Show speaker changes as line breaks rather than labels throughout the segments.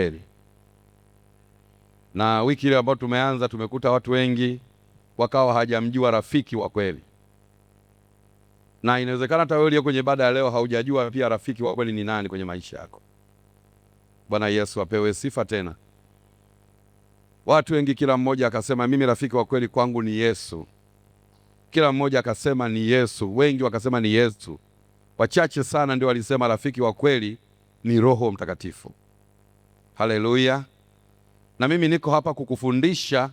Kweli. Na wiki ile ambayo tumeanza tumekuta watu wengi wakawa hajamjua rafiki wa kweli. Na inawezekana hata wewe uliye kwenye ibada ya leo haujajua pia rafiki wa kweli ni nani kwenye maisha yako. Bwana Yesu apewe sifa tena. Watu wengi kila mmoja akasema mimi rafiki wa kweli kwangu ni Yesu. Kila mmoja akasema ni Yesu, wengi wakasema ni Yesu. Wachache sana ndio walisema rafiki wa kweli ni Roho Mtakatifu. Haleluya. Na mimi niko hapa kukufundisha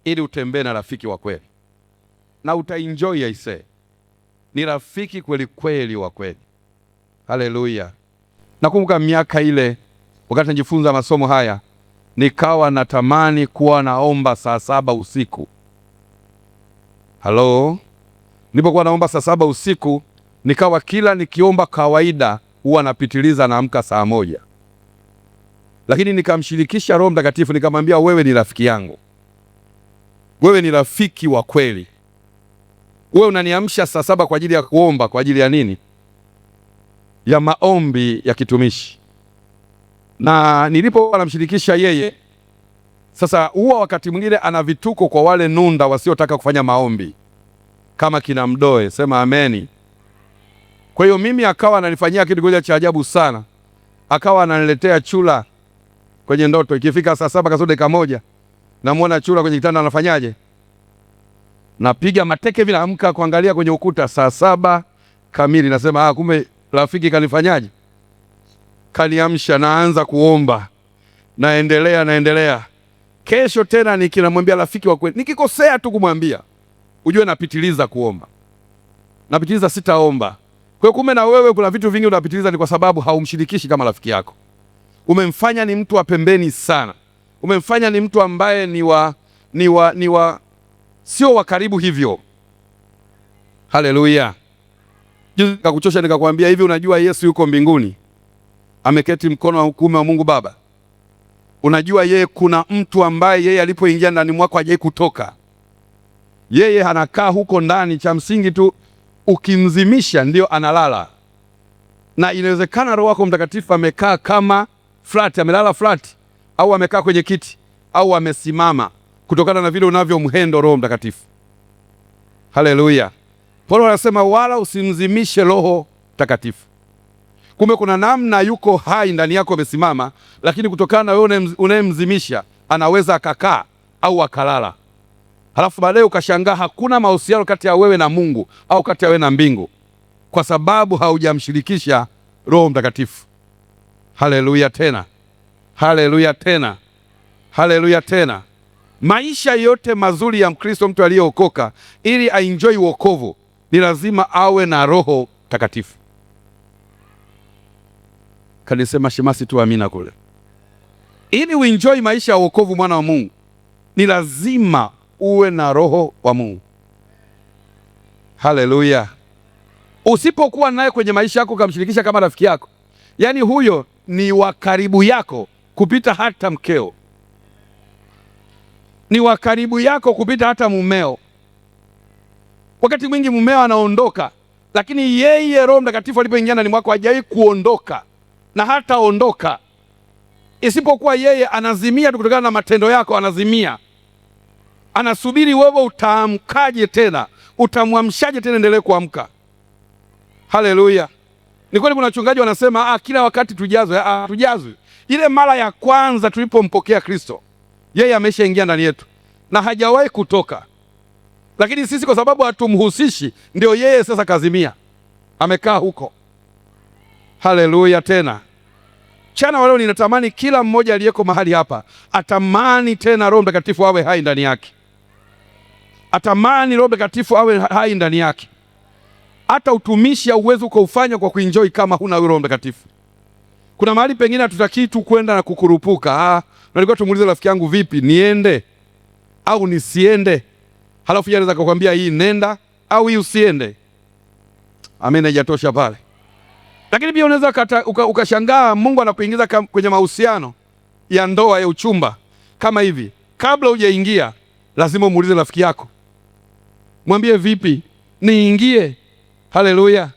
ili utembee na rafiki wa kweli. Na utaenjoy aisee. Ni rafiki kweli kweli wa kweli. Haleluya. Nakumbuka miaka ile wakati najifunza masomo haya, nikawa natamani kuwa naomba saa 7 usiku. Halo? Nilipokuwa naomba saa 7 usiku, nikawa kila nikiomba kawaida huwa napitiliza naamka saa 1. Lakini nikamshirikisha Roho Mtakatifu, nikamwambia wewe ni rafiki yangu. Wewe ni rafiki wa kweli. Wewe unaniamsha saa 7 kwa ajili ya kuomba, kwa ajili ya nini? Ya maombi ya kitumishi. Na nilipokuwa namshirikisha yeye, sasa huwa wakati mwingine ana vituko kwa wale nunda wasiotaka kufanya maombi kama kina Mdoe, sema ameni. Kwa hiyo mimi akawa ananifanyia kitu kimoja cha ajabu sana. Akawa ananiletea chura kwenye ndoto. Ikifika saa 7 kasoro dakika 1, namuona chura kwenye kitanda anafanyaje? Napiga mateke vile, naamka kuangalia kwenye ukuta saa 7 kamili, nasema kumbe rafiki kanifanyaje? Kaniamsha, naanza kuomba. Naendelea, naendelea. Kesho tena nikinamwambia rafiki wa kweli, nikikosea tu kumwambia, ujue napitiliza kuomba. Napitiliza, sitaomba. Kwa hiyo kumbe na wewe kuna vitu vingi unapitiliza ni kwa sababu haumshirikishi kama rafiki yako. Umemfanya ni mtu wa pembeni sana. Umemfanya ni mtu ambaye sio wa karibu hivyo. Haleluya. Juzi nikakuchosha nikakwambia hivi, unajua Yesu yuko mbinguni. Ameketi mkono wa kuume wa Mungu Baba. Unajua yeye kuna mtu ambaye yeye alipoingia ndani mwako hajai kutoka. Yeye anakaa huko ndani, cha msingi tu ukimzimisha ndio analala. Na inawezekana Roho wako Mtakatifu amekaa kama flat, amelala flat, au amekaa kwenye kiti, au amesimama, kutokana na vile unavyomhendo Roho Mtakatifu. Haleluya. Paulo anasema wala usimzimishe Roho Mtakatifu. Kumbe kuna namna yuko hai ndani yako amesimama, lakini kutokana na wewe unayemzimisha anaweza akakaa au akalala. Halafu baadaye ukashangaa hakuna mahusiano kati ya wewe na Mungu au kati ya wewe na mbingu, kwa sababu haujamshirikisha Roho Mtakatifu. Haleluya tena. Haleluya tena. Haleluya tena. Maisha yote mazuri ya Mkristo, mtu aliyeokoka, ili aenjoy wokovu ni lazima awe na Roho Mtakatifu. Kanisema shemasi tu amina kule. Ili uenjoy maisha ya wokovu, mwana wa Mungu, ni lazima uwe na Roho wa Mungu. Haleluya. Usipokuwa naye kwenye maisha yako ukamshirikisha kama rafiki yako, yani huyo ni wa karibu yako kupita hata mkeo, ni wa karibu yako kupita hata mumeo. Wakati mwingi mumeo anaondoka, lakini yeye Roho Mtakatifu alipoingia ndani mwako hajawahi kuondoka na hataondoka, isipokuwa yeye anazimia tu kutokana na matendo yako. Anazimia, anasubiri wewe utaamkaje tena, utamwamshaje tena, endelee kuamka. Haleluya. Ni kweli kuna wachungaji wanasema kila wakati tujazwe. Tujazwe. Ile mara ya kwanza tulipompokea Kristo, yeye ameshaingia ndani yetu na hajawahi kutoka. Lakini sisi kwa sababu hatumhusishi, ndio yeye sasa kazimia, amekaa huko. Haleluya tena. Mchana wa leo ninatamani kila mmoja aliyeko mahali hapa atamani tena Roho Mtakatifu awe hai ndani yake. Atamani Roho Mtakatifu awe hai ndani yake. Hata utumishi hauwezi ukaufanya kwa kuenjoy kama huna Roho Mtakatifu. Kuna mahali pengine hatutaki tu kwenda na kukurupuka. Nilikuwa tumuulize rafiki yangu, vipi, niende au nisiende? Halafu yeye anaweza kukwambia hii nenda au hii usiende. Amen, haijatosha pale. Lakini pia unaweza ukashangaa Mungu anakuingiza kwenye mahusiano ya ndoa, ya uchumba kama hivi. Kabla hujaingia lazima umuulize rafiki yako, mwambie vipi, niingie? Haleluya.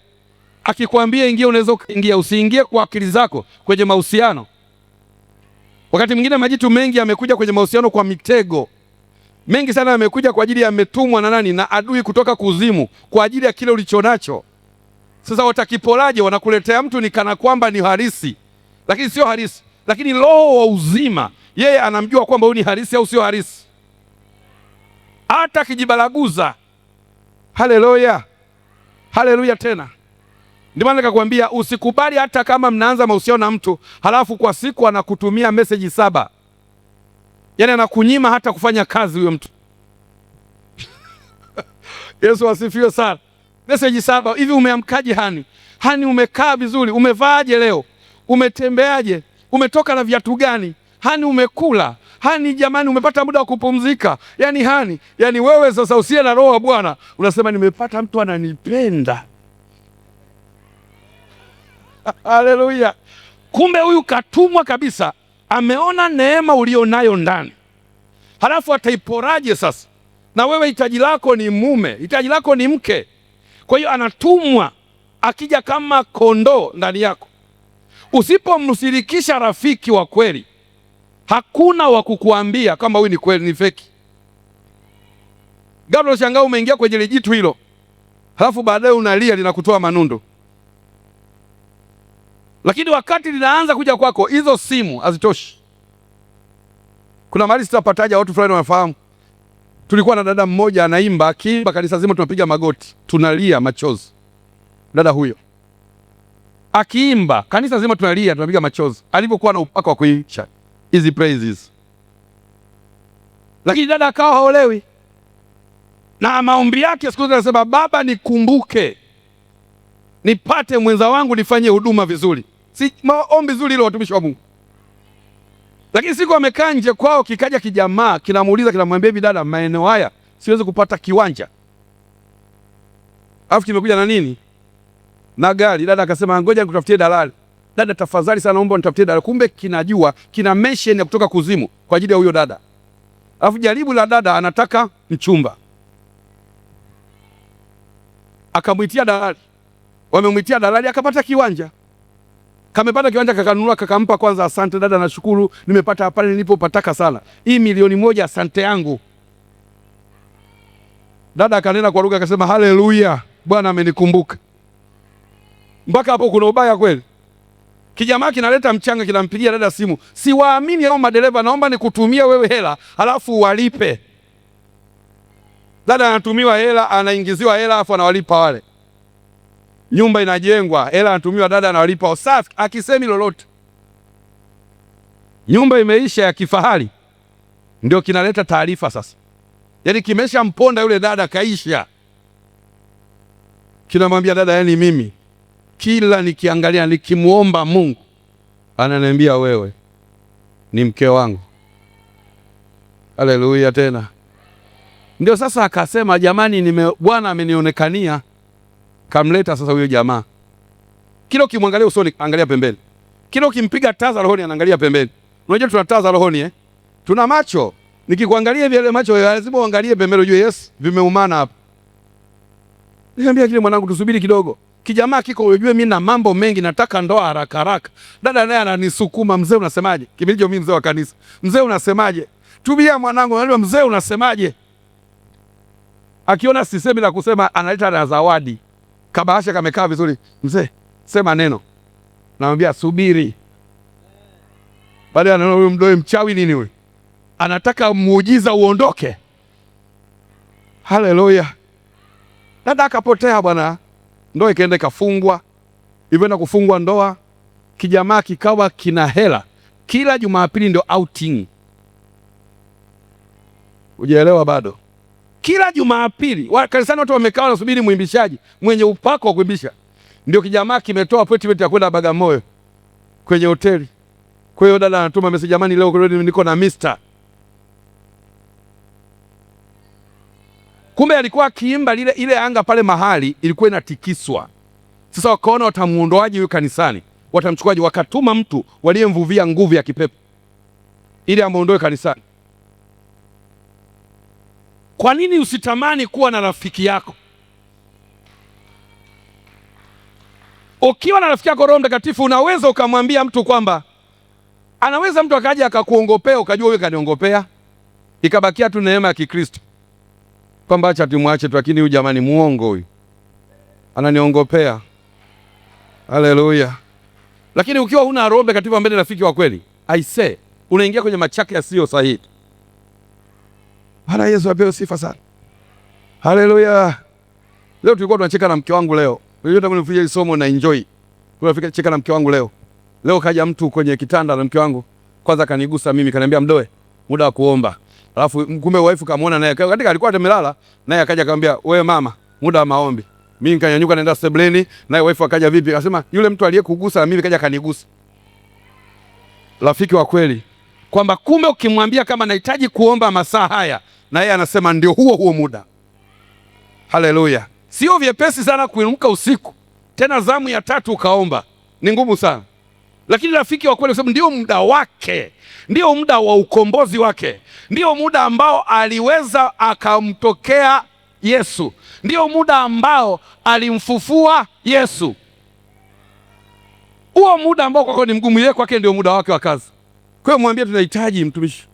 Akikwambia ingia, unaweza ukaingia. Usiingie kwa akili zako kwenye mahusiano. Wakati mwingine majitu mengi yamekuja kwenye mahusiano kwa mitego. Mengi sana yamekuja kwa ajili, yametumwa na nani? Na adui kutoka kuzimu kwa ajili ya kile ulichonacho. Sasa watakipolaje? Wanakuletea mtu ni kana kwamba ni halisi, lakini sio halisi. Lakini roho wa uzima yeye anamjua kwamba huyu ni halisi au sio halisi, hata akijibaraguza. Haleluya, haleluya tena. Ndio maana nikakwambia usikubali, hata kama mnaanza mahusiano na mtu halafu kwa siku anakutumia meseji 7, yaani anakunyima hata kufanya kazi huyo mtu. Yesu asifiwe sana. Meseji 7 hivi, umeamkaje hani? Hani umekaa vizuri? Umevaaje leo? Umetembeaje? Umetoka na viatu gani? Hani umekula? Hani jamani, umepata muda wa kupumzika? Yani hani, yani wewe sasa usiye na roho wa Bwana unasema nimepata mtu ananipenda. Haleluya! Kumbe huyu katumwa kabisa, ameona neema ulionayo ndani, halafu ataiporaje sasa? Na wewe hitaji lako ni mume, hitaji lako ni mke. Kwa hiyo anatumwa akija kama kondoo ndani yako. Usipomshirikisha rafiki wa kweli, hakuna wa kukuambia kama huyu ni kweli ni feki. Ghafla ushangaa umeingia kwenye lijitu hilo, halafu baadaye unalia linakutoa manundu. Lakini wakati linaanza kuja kwako, hizo simu hazitoshi. Kuna mahali sitapataja, watu fulani wanafahamu. Tulikuwa na dada mmoja anaimba, akiimba kanisa zima tunapiga magoti, tunalia machozi. Dada huyo akiimba kanisa zima tunalia, tunapiga machozi, alipokuwa na upako wa kuisha hizi praises. Lakini dada akawa haolewi, na maombi yake siku zote anasema, Baba nikumbuke, nipate mwenza wangu, nifanye huduma vizuri. Si maombi zuri hilo, watumishi wa Mungu? Lakini siku amekaa nje kwao, kikaja kijamaa kinamuuliza, kinamwambia hivi, dada, maeneo haya siwezi kupata kiwanja, alafu kimekuja na nini na gari. Dada akasema ngoja nikutafutie dalali. Dada tafadhali sana, naomba nitafutie dalali. Kumbe kinajua kina mention ya kutoka kuzimu kwa ajili ya huyo dada. Alafu jaribu la dada, anataka mchumba, akamwitia dalali, wamemwitia dalali, akapata kiwanja. Kamepata kiwanja kakanunua, kakampa kwanza, asante dada, nashukuru nimepata pale nilipopataka sana, hii 1,000,000 asante yangu. Dada akanena kwa lugha akasema, haleluya, Bwana amenikumbuka. Mpaka hapo kuna ubaya kweli? Kijamaa kinaleta mchanga, kinampigia dada simu, siwaamini hao madereva, naomba nikutumia wewe hela halafu walipe. Dada anatumiwa hela, anaingiziwa hela alafu anawalipa wale. Nyumba inajengwa, hela anatumiwa dada, anawalipa. Safi, akisemi lolote. Nyumba imeisha ya kifahari, ndio kinaleta taarifa sasa. Yaani kimesha mponda yule dada, kaisha. Kinamwambia dada, yani mimi kila nikiangalia nikimuomba Mungu ananiambia wewe ni mke wangu. Haleluya tena. Ndio sasa akasema jamani, Bwana amenionekania. Kamleta sasa huyo jamaa. Kila ukimwangalia usoni angalia pembeni. Kila ukimpiga taa za rohoni anaangalia pembeni. Unajua tuna taa za rohoni eh? Tuna macho. Nikikuangalia hivi yale macho lazima uangalie pembeni ujue yes, vimeumana hapa. Niambia kile mwanangu, tusubiri kidogo. Kijamaa kiko ujue mimi na mambo mengi, nataka ndoa haraka haraka. Dada naye ananisukuma, mzee unasemaje? Kipindi mimi mzee wa kanisa. Mzee unasemaje? Tubia mwanangu, ananiambia mzee unasemaje? Akiona sisemi la kusema analeta na zawadi. Kabahasha kamekaa vizuri. Mzee, sema neno. Namwambia subiri. Baada anaona huyu mdoi mchawi nini huyu? Anataka muujiza uondoke. Haleluya. Dada akapotea bwana. Ndoa ikaenda ikafungwa. Ilipoenda kufungwa ndoa, kijamaa kikawa kina hela. Kila Jumapili ndio outing. Hujaelewa bado? Kila Jumapili kanisani watu wamekaa wanasubiri mwimbishaji mwenye upako wa kuimbisha. Ndio kijamaa kimetoa appointment ya kwenda Bagamoyo kwenye hoteli. Kwa hiyo dada anatuma message, jamani leo niko na mister. Kumbe alikuwa akiimba lile ile anga pale mahali ilikuwa inatikiswa. Sasa wakaona watamuondoaje huyu kanisani? Watamchukuaje? Wakatuma mtu waliyemvuvia nguvu ya kipepo ili amuondoe kanisani. Kwa nini usitamani kuwa na rafiki yako? Ukiwa na rafiki yako Roho Mtakatifu unaweza ukamwambia mtu kwamba Anaweza mtu akaja akakuongopea ukajua huyu kaniongopea, ikabakia tu neema ya Kikristo kwamba acha tumwache tu, lakini huyu jamani muongo huyu ananiongopea. Haleluya! Lakini ukiwa huna Roho Mtakatifu ambaye ni rafiki wa kweli, I say unaingia kwenye machaka yasiyo sahihi. Bwana Yesu apewe sifa sana. Haleluya! Leo tulikuwa tunacheka na mke wangu leo. Unajua tangu nifuje hili somo na enjoy. Tunafika cheka na mke wangu leo. Leo kaja mtu kwenye kitanda na mke wangu. Kwanza kanigusa mimi, kaniambia Mdoe, muda wa kuomba. Alafu kumbe wife kamuona naye. Katika alikuwa amelala, naye akaja akamwambia, "Wewe mama, muda wa maombi." Mimi nikanyanyuka naenda sebuleni, naye wife akaja vipi? Akasema yule mtu aliyekugusa na mimi kaja kanigusa. Rafiki wa kweli. Kwamba kumbe ukimwambia kama nahitaji kuomba masaa haya, na yeye anasema ndio huo huo muda. Haleluya. Sio vyepesi sana kuinuka usiku, tena zamu ya tatu ukaomba, ni ngumu sana. Lakini rafiki wa kweli, kwa sababu ndio muda wake, ndio muda wa ukombozi wake, ndio muda ambao aliweza akamtokea Yesu, ndio muda ambao alimfufua Yesu. Huo muda ambao kwako ni mgumu, yeye kwake ndio muda wake wa kazi. Kwa hiyo mwambie tunahitaji mtumishi,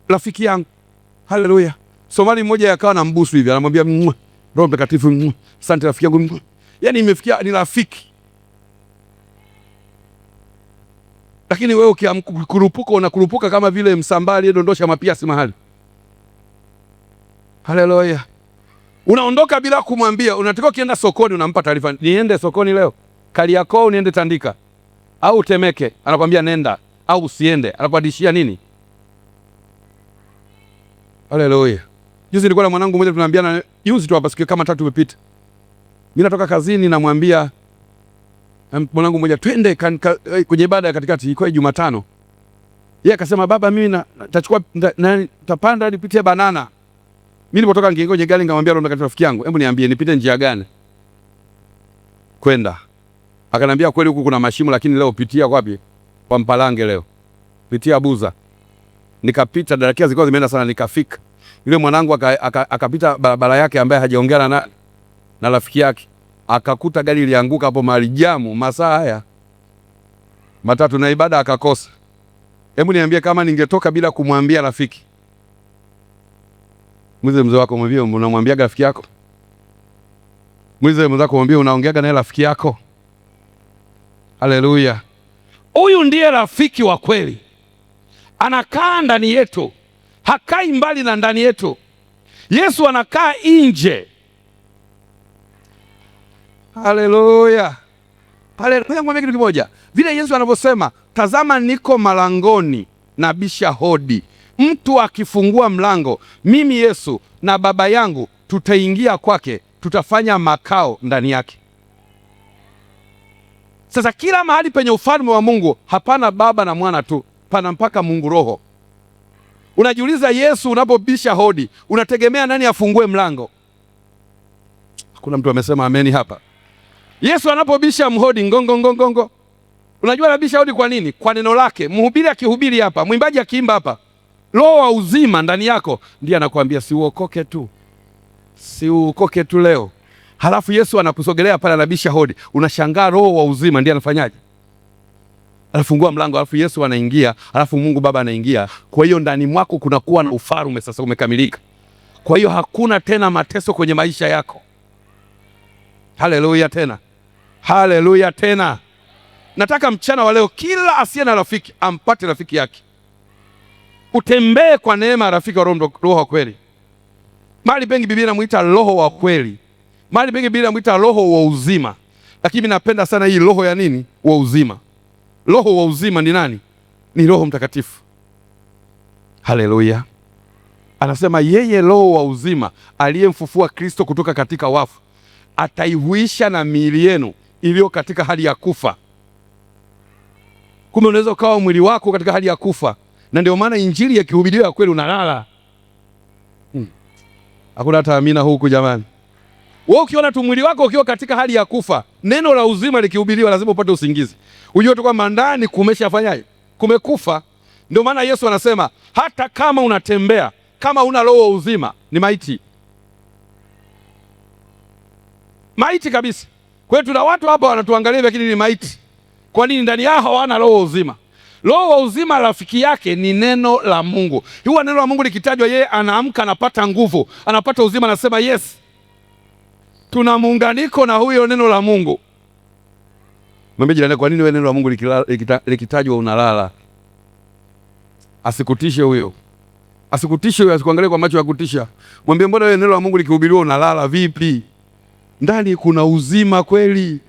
rafiki yangu. Haleluya. Somali mmoja akawa na mbusu hivi, anamwambia Roho Mtakatifu, asante rafiki yangu. Yaani imefikia ni rafiki. Lakini wewe ukikurupuka unakurupuka kama vile msambali aliyedondosha mapiasi mahali. Haleluya. Unaondoka bila kumwambia. Unatakiwa ukienda sokoni unampa taarifa, niende sokoni leo, Kariakoo niende Tandika au Temeke, anakwambia nenda au usiende, anakuadishia nini? Haleluya. Juzi nilikuwa na mwanangu mmoja tunaambiana, juzi tu hapa siku kama tatu imepita. Mimi natoka kazini namwambia mwanangu mmoja twende kwenye ibada ya katikati, ilikuwa Jumatano. Yeye akasema baba, mimi nitachukua nitapanda nipitie Banana. Mimi nilipotoka ngiingia kwenye gari nikamwambia Roho Mtakatifu rafiki yangu, hebu niambie nipite njia gani kwenda. Akanambia kweli huku kuna mashimo, lakini leo pitia wapi? Kwa Mpalange leo. Pitia Buza. Nikapita, daraja zilikuwa zimeenda sana, nikafika. Yule mwanangu akapita barabara yake ambaye hajaongea na rafiki yake. Akakuta gari ilianguka hapo mahali jamu masaa haya matatu na ibada akakosa. Hebu niambie kama ningetoka bila kumwambia rafiki. Mwize mzee wako mwambie unamwambia rafiki yako? Mwize mzee wako mwambie unaongeaga naye rafiki yako? Haleluya. Huyu ndiye rafiki wa kweli. Anakaa ndani yetu. Hakai mbali na ndani yetu. Yesu anakaa nje. Haleluya. Haleluya. Ngoja kitu kimoja. Vile Yesu anavyosema, tazama niko malangoni nabisha hodi. Mtu akifungua mlango, mimi Yesu na Baba yangu tutaingia kwake, tutafanya makao ndani yake. Sasa kila mahali penye ufalme wa Mungu hapana Baba na Mwana tu, pana mpaka Mungu Roho. Unajiuliza, Yesu unapobisha hodi, unategemea nani afungue mlango? Hakuna mtu amesema ameni hapa. Yesu anapobisha mhodi ngongo ngongo ngongo. Unajua anabisha hodi kwa nini? Kwa neno lake. Mhubiri akihubiri hapa, mwimbaji akiimba hapa, Roho wa uzima ndani yako ndiye anakuambia si uokoke tu. Si uokoke tu leo. Halafu Yesu anakusogelea pale anabisha hodi. Unashangaa Roho wa uzima ndiye anafanyaje? Anafungua mlango, halafu Yesu anaingia, halafu Mungu Baba anaingia. Kwa hiyo ndani mwako kunakuwa na ufalme sasa umekamilika. Kwa hiyo hakuna tena mateso kwenye maisha yako. Haleluya tena. Haleluya tena. Nataka mchana wa leo kila asiye na rafiki ampate rafiki yake. Utembee kwa neema ya rafiki wa Roho wa kweli. Mahali pengi Biblia inamuita Roho wa kweli. Mahali pengi Biblia inamuita Roho wa uzima. Lakini mimi napenda sana hii roho ya nini? Wa uzima. Roho wa uzima ni nani? Ni Roho Mtakatifu. Haleluya. Anasema yeye Roho wa uzima aliyemfufua Kristo kutoka katika wafu ataihuisha na miili yenu iliyo katika hali ya kufa. Kumbe unaweza ukawa mwili wako katika hali ya kufa, na ndio maana injili ikihubiriwa ya kweli unalala. Hakuna hata amina huku jamani. Wewe ukiona tu mwili wako ukiwa katika hali ya kufa, neno la uzima likihubiriwa lazima upate usingizi. Ujue tu kwamba ndani kumeshafanyaje? Kumekufa. Ndio maana Yesu anasema hata kama unatembea, kama una roho wa uzima ni maiti. Maiti kabisa. Kwa hiyo tuna watu hapa wanatuangalia lakini ni maiti. Kwa nini? Ndani yao hawana roho uzima. Roho wa uzima rafiki yake ni neno la Mungu. Huwa neno la Mungu likitajwa, yeye anaamka, anapata nguvu, anapata uzima, anasema yes, tuna muunganiko na huyo neno la Mungu. Mwambie jirani, kwa nini wewe neno la Mungu likitajwa unalala? Asikutishe huyo, asikutishe huyo, asikuangalie kwa macho ya kutisha. Mwambie, mbona wewe neno la Mungu likihubiriwa unalala vipi? Ndani kuna uzima kweli.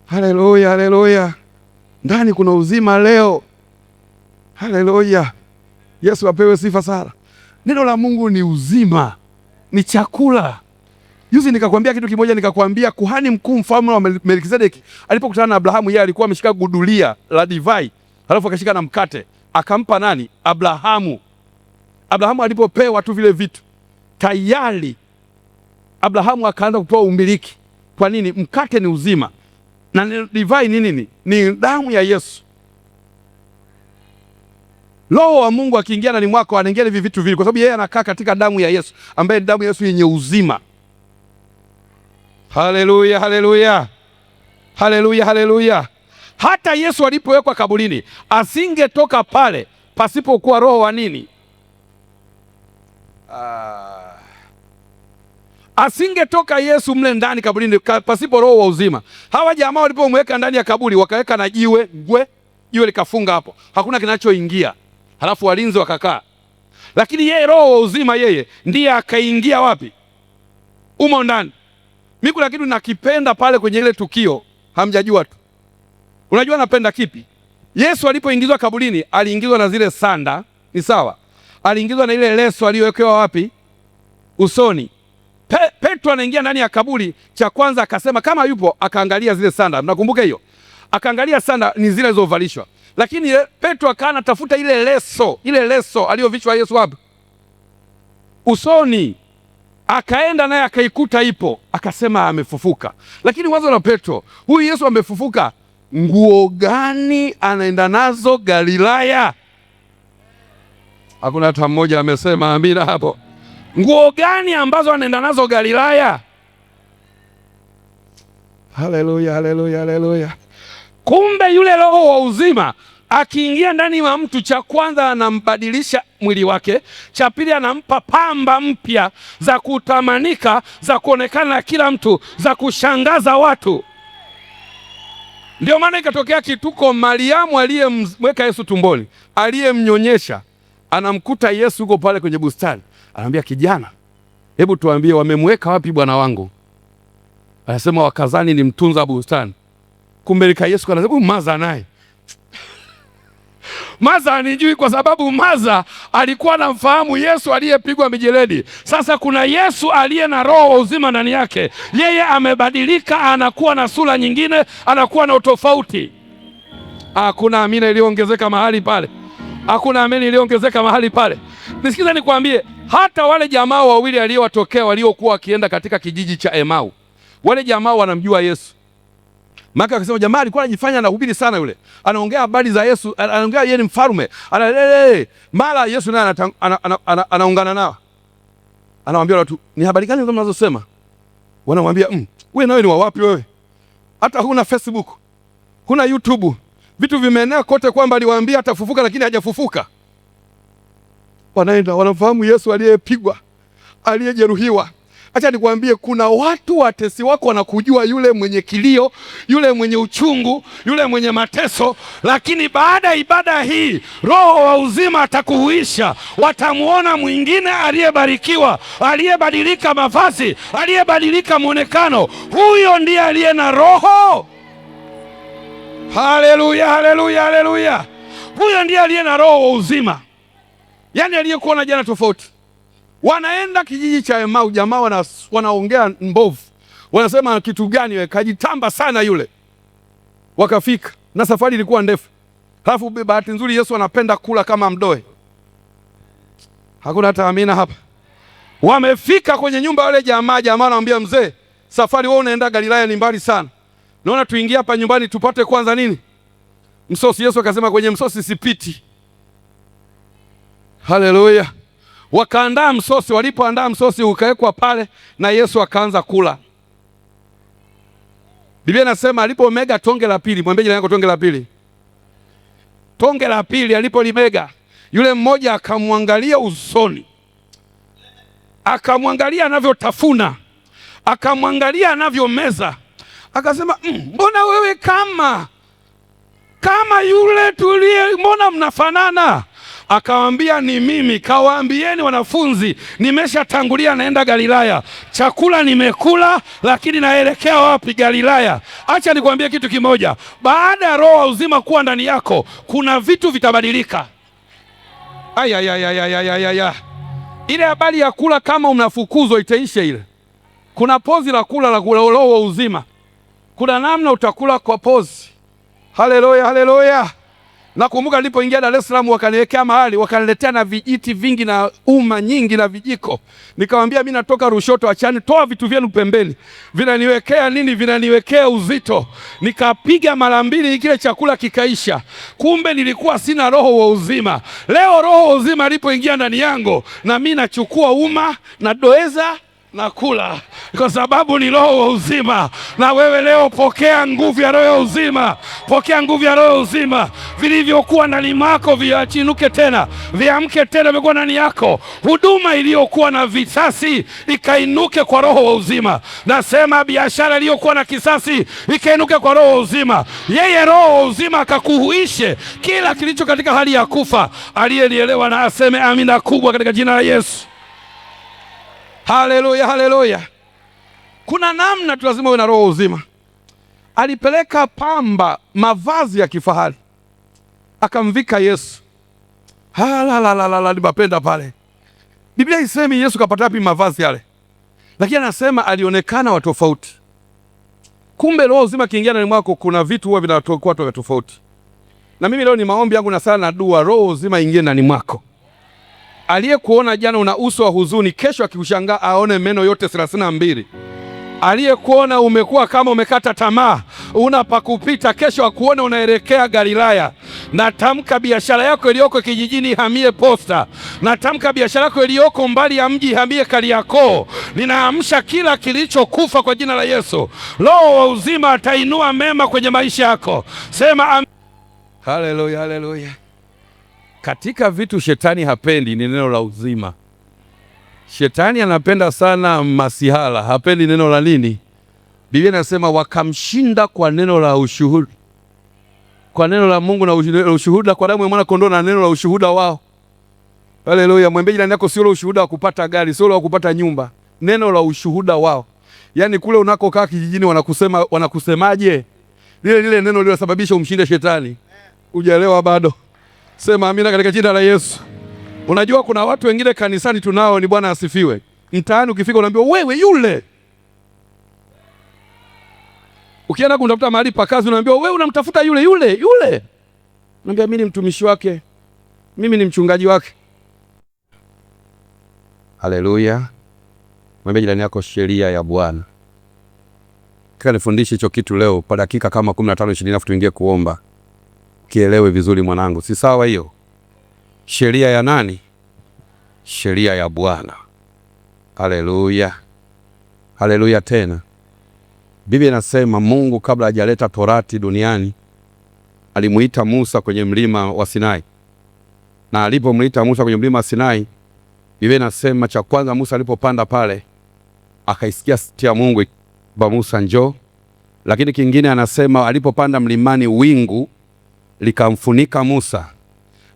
Haleluya, haleluya. Ndani kuna uzima leo. Haleluya, Yesu apewe sifa sana. Neno la Mungu ni uzima, ni chakula. Juzi nikakwambia kitu kimoja, nikakwambia kuhani mkuu mfalme wa Melkizedeki alipokutana na Abrahamu, yeye alikuwa ameshika gudulia la divai, halafu akashika na mkate, akampa nani? Abrahamu. Abrahamu alipopewa tu vile vitu, tayari Abrahamu akaanza kutoa umiliki. Kwa nini? Mkate ni uzima na divai ni nini? Ni damu ya Yesu. Roho wa Mungu akiingia ndani mwako anaingia hivi vitu vile, kwa sababu yeye anakaa katika damu ya Yesu, ambaye ni damu ya Yesu yenye uzima. Haleluya, haleluya, haleluya, haleluya. Hata Yesu alipowekwa kaburini asingetoka pale pasipokuwa roho wa nini? Asingetoka Yesu mle ndani kaburini pasipo roho wa uzima. Hawa jamaa walipomweka ndani ya kaburi wakaweka na jiwe gwe, jiwe likafunga hapo, hakuna kinachoingia, halafu walinzi wakakaa. Lakini yeye roho wa uzima, yeye ndiye akaingia wapi? Umo ndani. Mimi kuna kitu nakipenda pale kwenye ile tukio, hamjajua tu. Unajua napenda kipi? Yesu alipoingizwa kaburini aliingizwa na zile sanda, ni sawa? Aliingizwa na ile leso aliyowekewa wapi? Usoni. Petro anaingia ndani ya kaburi, cha kwanza akasema kama yupo, akaangalia zile sanda. Mnakumbuka hiyo? Akaangalia sanda ni zile zilizovalishwa. Lakini Petro akawa anatafuta ile leso aliyovishwa Yesu wapi? Usoni. Akaenda naye akaikuta ipo, akasema amefufuka. Lakini wazo la Petro, huyu Yesu amefufuka, nguo gani anaenda nazo Galilaya? Hakuna hata mmoja amesema amina hapo. Nguo gani ambazo anaenda nazo Galilaya? Haleluya, haleluya, haleluya. Kumbe yule roho wa uzima akiingia ndani ya mtu, cha kwanza anambadilisha mwili wake, cha pili anampa pamba mpya za kutamanika, za kuonekana na kila mtu, za kushangaza watu. Ndio maana ikatokea kituko, Mariamu aliyemweka Yesu tumboni, aliyemnyonyesha, anamkuta Yesu yuko pale kwenye bustani. Anamwambia, kijana, hebu tuambie wamemweka wapi bwana wangu? Anasema wakazani ni mtunza bustani. Kumbe lika Yesu anasema maza naye. Maza anijui kwa sababu maza alikuwa anamfahamu Yesu aliyepigwa mijeledi. Sasa kuna Yesu aliye na roho wa uzima ndani yake. Yeye amebadilika, anakuwa na sura nyingine, anakuwa na utofauti. Hakuna amina iliyoongezeka mahali pale. Hakuna amina iliyoongezeka mahali pale. Nisikize nikwambie, hata wale jamaa wawili aliyowatokea waliokuwa wakienda katika kijiji cha Emau, wale jamaa wanamjua Yesu. Maka akasema jamaa alikuwa anajifanya anahubiri sana yule. Anaongea habari za Yesu, anaongea yeye ni mfalme. Analele. Mara Yesu naye anaungana nao. Anawaambia watu, ni habari gani mnazosema? Wanamwambia, wewe nawe ni wa wapi wewe? Hata huna Facebook, huna YouTube. Vitu vimeenea kote kwamba aliwaambia atafufuka lakini hajafufuka. Wanaenda wanamfahamu Yesu aliyepigwa, aliyejeruhiwa. Acha nikwambie, kuna watu watesi wako wanakujua, yule mwenye kilio, yule mwenye uchungu, yule mwenye mateso, lakini baada ya ibada hii roho wa uzima atakuhuisha. Watamuona mwingine aliyebarikiwa, aliyebadilika mavazi, aliyebadilika mwonekano. Huyo ndiye aliye na roho. Haleluya, haleluya, haleluya. Huyo ndiye aliye na roho wa uzima, yaani aliyekuwa na jana tofauti. Wanaenda kijiji cha Emau, jamaa wanaongea mbovu, wanasema kitu gani wewe, kajitamba sana yule. Wakafika na safari ilikuwa ndefu, halafu bahati nzuri Yesu anapenda kula kama mdoe. Hakuna hata amina hapa. Wamefika kwenye nyumba wale jamaa, jamaa anamwambia mzee, safari wewe unaenda Galilaya ni mbali sana, naona tuingie hapa nyumbani tupate kwanza nini, msosi. Yesu akasema kwenye msosi sipiti. Haleluya. Wakaandaa msosi, walipoandaa msosi ukawekwa pale na Yesu akaanza kula. Biblia inasema alipomega tonge la pili, mwambie jirani yako tonge la pili. Tonge la pili alipolimega, yule mmoja akamwangalia usoni, akamwangalia anavyotafuna, akamwangalia anavyomeza, akasema, mbona wewe kama yule tuliye, mbona mnafanana? Akawambia, ni mimi. Kawaambieni wanafunzi, nimeshatangulia naenda Galilaya. Chakula nimekula, lakini naelekea wapi? Galilaya. Acha nikwambie kitu kimoja, baada ya roho wa uzima kuwa ndani yako, kuna vitu vitabadilika. Ayayayayayaya, ile habari ya kula kama unafukuzwa itaisha ile. Kuna pozi la kula la roho wa uzima, kuna namna utakula kwa pozi. Haleluya, haleluya. Nakumbuka nilipoingia Dar es Salaam wakaniwekea mahali, wakaniletea na vijiti vingi na uma nyingi na vijiko. Nikamwambia mimi natoka Lushoto, achani, toa vitu vyenu pembeni. Vinaniwekea nini? Vinaniwekea uzito. Nikapiga mara mbili kile chakula kikaisha. Kumbe nilikuwa sina roho wa uzima. Leo roho wa uzima alipoingia ndani yangu, na mimi nachukua uma na doeza na kula, kwa sababu ni roho wa uzima. Na wewe leo pokea nguvu ya roho ya uzima, pokea nguvu ya roho ya uzima. Vilivyokuwa ndani mwako viachinuke tena, viamke tena, vimekuwa ndani yako. Huduma iliyokuwa na visasi ikainuke kwa roho wa uzima. Nasema biashara iliyokuwa na kisasi ikainuke kwa roho wa uzima. Yeye roho wa uzima akakuhuishe kila kilicho katika hali ya kufa. Aliyelielewa na aseme amina kubwa katika jina la Yesu. Haleluya, haleluya. Kuna namna tu lazima uwe na roho uzima. Alipeleka pamba, mavazi ya kifahari, akamvika Yesu. Halalala, nimapenda pale. Biblia isemi Yesu kapata wapi mavazi yale, lakini anasema alionekana wa tofauti. Kumbe roho uzima kiingia ndani mwako, kuna vitu huwa vinatokuwa tofauti. Na mimi leo ni maombi yangu na sala na dua, roho uzima ingie ndani mwako. Aliyekuona jana una uso wa huzuni, kesho akikushangaa aone meno yote 32. Aliyekuona umekuwa kama umekata tamaa, una pa kupita, kesho akuone unaelekea Galilaya. Natamka biashara yako iliyoko kijijini ihamie Posta. Natamka biashara yako iliyoko mbali ya mji ihamie Kariakoo. Ninaamsha kila kilichokufa kwa jina la Yesu. Roho wa uzima atainua mema kwenye maisha yako. Sema amen. Haleluya, haleluya. Katika vitu shetani hapendi ni neno la uzima. Shetani anapenda sana masihala, hapendi neno la nini? Biblia inasema wakamshinda kwa neno la ushuhuda, kwa neno la Mungu na ushuhuda, kwa damu ya mwana kondoo na neno la ushuhuda wao. Haleluya! Mwambie jirani yako, sio ushuhuda wa kupata gari, sio wa kupata nyumba, neno la ushuhuda wao. Yaani kule unakokaa kijijini wanakusema, wanakusemaje? Lile lile neno lilosababisha umshinde shetani. Hujaelewa bado? Sema amina katika jina la Yesu. Unajua kuna watu wengine kanisani tunao, ni Bwana asifiwe. Mtaani ukifika unaambiwa wewe yule. Ukienda kumtafuta mahali pa kazi unaambiwa wewe unamtafuta yule yule yule. Unaambia mimi ni mtumishi wake, mimi ni mchungaji wake. Haleluya. Mwambie jirani yako sheria ya Bwana. Nataka nifundishe hicho kitu leo kwa dakika kama 15 20, alafu tuingie kuomba. Kielewe vizuri mwanangu, si sawa hiyo? Sheria ya nani? Sheria ya Bwana. Haleluya, haleluya. Tena Biblia inasema Mungu kabla hajaleta torati duniani alimuita Musa kwenye mlima wa Sinai, na alipomuita Musa kwenye mlima wa Sinai, Biblia inasema cha kwanza Musa alipopanda pale akaisikia sauti ya Mungu, ba Musa njoo. Lakini kingine anasema alipopanda mlimani wingu likamfunika Musa.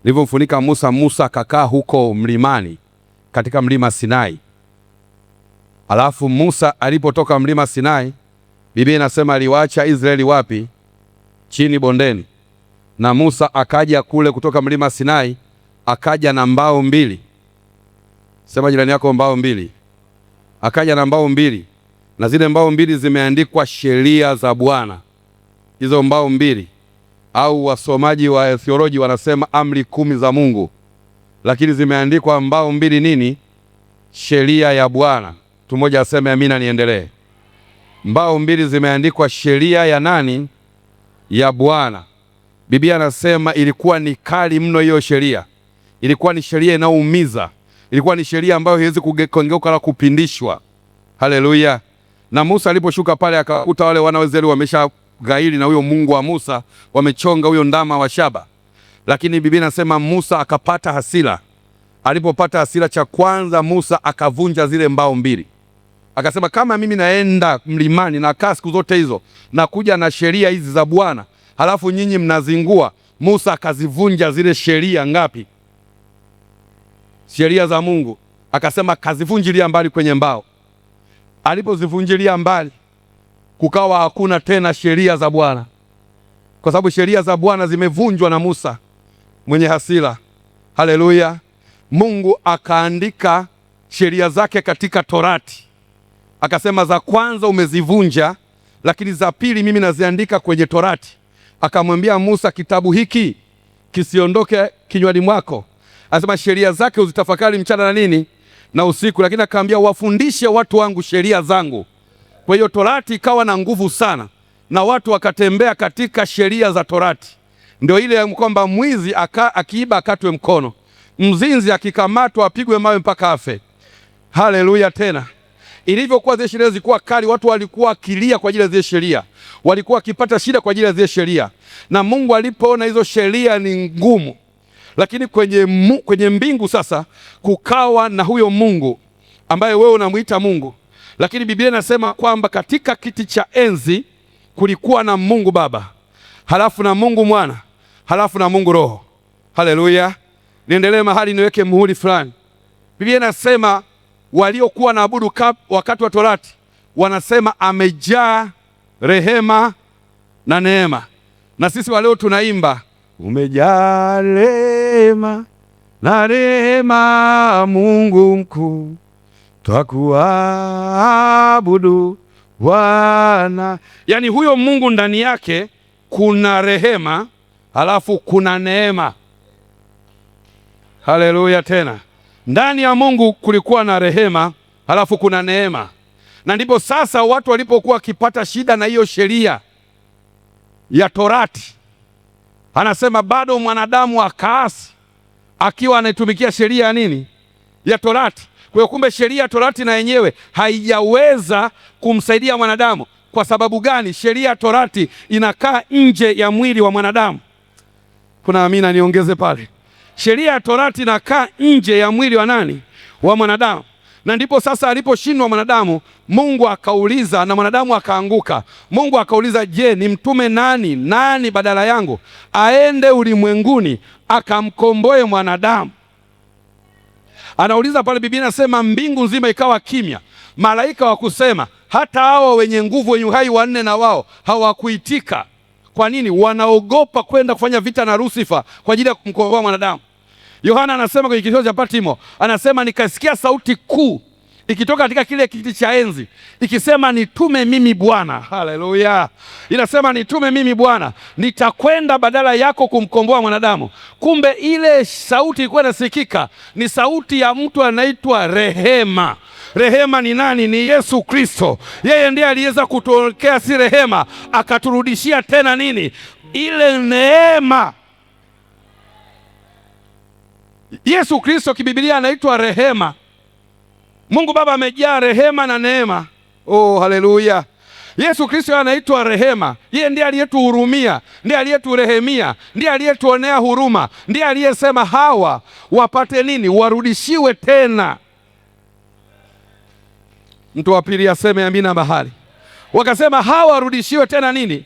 Lilivyomfunika Musa, Musa akakaa huko mlimani katika mlima Sinai. Alafu Musa alipotoka mlima Sinai, Biblia inasema aliwaacha Israeli wapi? Chini bondeni. Na Musa akaja kule kutoka mlima Sinai, akaja na mbao mbili. Sema jirani yako, mbao mbili. Akaja na mbao mbili, na zile mbao mbili zimeandikwa sheria za Bwana. Hizo mbao mbili, au wasomaji wa theology wanasema amri 10 za Mungu, lakini zimeandikwa mbao mbili nini? Sheria ya Bwana. Mtu mmoja aseme amina, niendelee. Mbao mbili zimeandikwa sheria ya nani? Ya Bwana. Biblia anasema ilikuwa ni kali mno hiyo sheria, ilikuwa ni sheria inayoumiza, ilikuwa ni sheria ambayo haiwezi kugeuka wala kupindishwa. Haleluya. Na Musa aliposhuka pale akakuta wale wana wa Israeli wamesha gaili na huyo Mungu wa Musa, wamechonga huyo ndama wa shaba. Lakini Biblia inasema Musa akapata hasira. Alipopata hasira, cha kwanza Musa akavunja zile mbao mbili. Akasema kama mimi naenda mlimani na kaa siku zote hizo na kuja na sheria hizi za Bwana, halafu nyinyi mnazingua. Musa akazivunja zile sheria ngapi? Sheria za Mungu. Akasema kazivunjilia mbali kwenye mbao. Alipozivunjilia mbali, kukawa hakuna tena sheria za Bwana, kwa sababu sheria za Bwana zimevunjwa na Musa mwenye hasira. Haleluya! Mungu akaandika sheria zake katika Torati, akasema za kwanza umezivunja, lakini za pili mimi naziandika kwenye Torati. Akamwambia Musa, kitabu hiki kisiondoke kinywani mwako. Anasema sheria zake uzitafakari mchana na nini na usiku, lakini akaambia wafundishe watu wangu sheria zangu. Kwa hiyo Torati ikawa na nguvu sana, na watu wakatembea katika sheria za Torati. Ndio ile kwamba mwizi akiiba akatwe mkono, mzinzi akikamatwa apigwe mawe mpaka afe. Haleluya! Tena ilivyokuwa zile sheria zilikuwa kali, watu walikuwa wakilia kwa ajili ya zile sheria, walikuwa wakipata shida kwa ajili ya zile sheria. Na Mungu alipoona hizo sheria ni ngumu, lakini kwenye mbingu sasa kukawa na huyo Mungu ambaye wewe unamuita Mungu, lakini Biblia inasema kwamba katika kiti cha enzi kulikuwa na Mungu Baba, halafu na Mungu Mwana, halafu na Mungu Roho. Haleluya! Niendelee mahali niweke muhuri fulani. Biblia inasema waliokuwa naabudu wakati wa Torati wanasema amejaa rehema na neema, na sisi waleo tunaimba umejaa rehema na rehema, Mungu mkuu, twakuabudu Bwana. Yaani huyo Mungu ndani yake kuna rehema, halafu kuna neema. Haleluya! Tena ndani ya Mungu kulikuwa na rehema, halafu kuna neema. Na ndipo sasa watu walipokuwa wakipata shida na hiyo sheria ya Torati, anasema bado mwanadamu akaasi akiwa anaitumikia sheria ya nini? Ya Torati. Kwa hiyo kumbe sheria ya Torati na yenyewe haijaweza kumsaidia mwanadamu. Kwa sababu gani? Sheria ya Torati inakaa nje ya mwili wa mwanadamu. Kuna amina niongeze pale. Sheria ya Torati inakaa nje ya mwili wa nani? Wa mwanadamu. Na ndipo sasa aliposhindwa mwanadamu, Mungu akauliza, na mwanadamu akaanguka. Mungu akauliza, je, nimtume nani? Nani badala yangu aende ulimwenguni akamkomboe mwanadamu? Anauliza pale, Biblia inasema mbingu nzima ikawa kimya, malaika wa kusema, hata hao wenye nguvu wenye uhai wanne na wao hawakuitika. Kwa nini? Wanaogopa kwenda kufanya vita na Lusifa kwa ajili ya kumkomboa mwanadamu. Yohana anasema kwenye kisiwa cha Patmo, anasema nikasikia sauti kuu ikitoka katika kile kiti cha enzi ikisema, nitume mimi Bwana. Haleluya! Inasema nitume mimi Bwana, nitakwenda badala yako kumkomboa mwanadamu. Kumbe ile sauti ilikuwa inasikika ni sauti ya mtu anaitwa Rehema. Rehema ni nani? Ni Yesu Kristo. Yeye ndiye aliweza kutokea, si rehema, akaturudishia tena nini? Ile neema. Yesu Kristo kibibilia anaitwa rehema. Mungu Baba amejaa rehema na neema. Oh, haleluya! Yesu Kristo anaitwa rehema. Yeye ndiye aliyetuhurumia, ndiye aliyeturehemia, ndiye aliyetuonea huruma, ndiye aliyesema hawa wapate nini? Warudishiwe tena. Mtu wa pili aseme amina mahali. Wakasema hawa warudishiwe tena nini?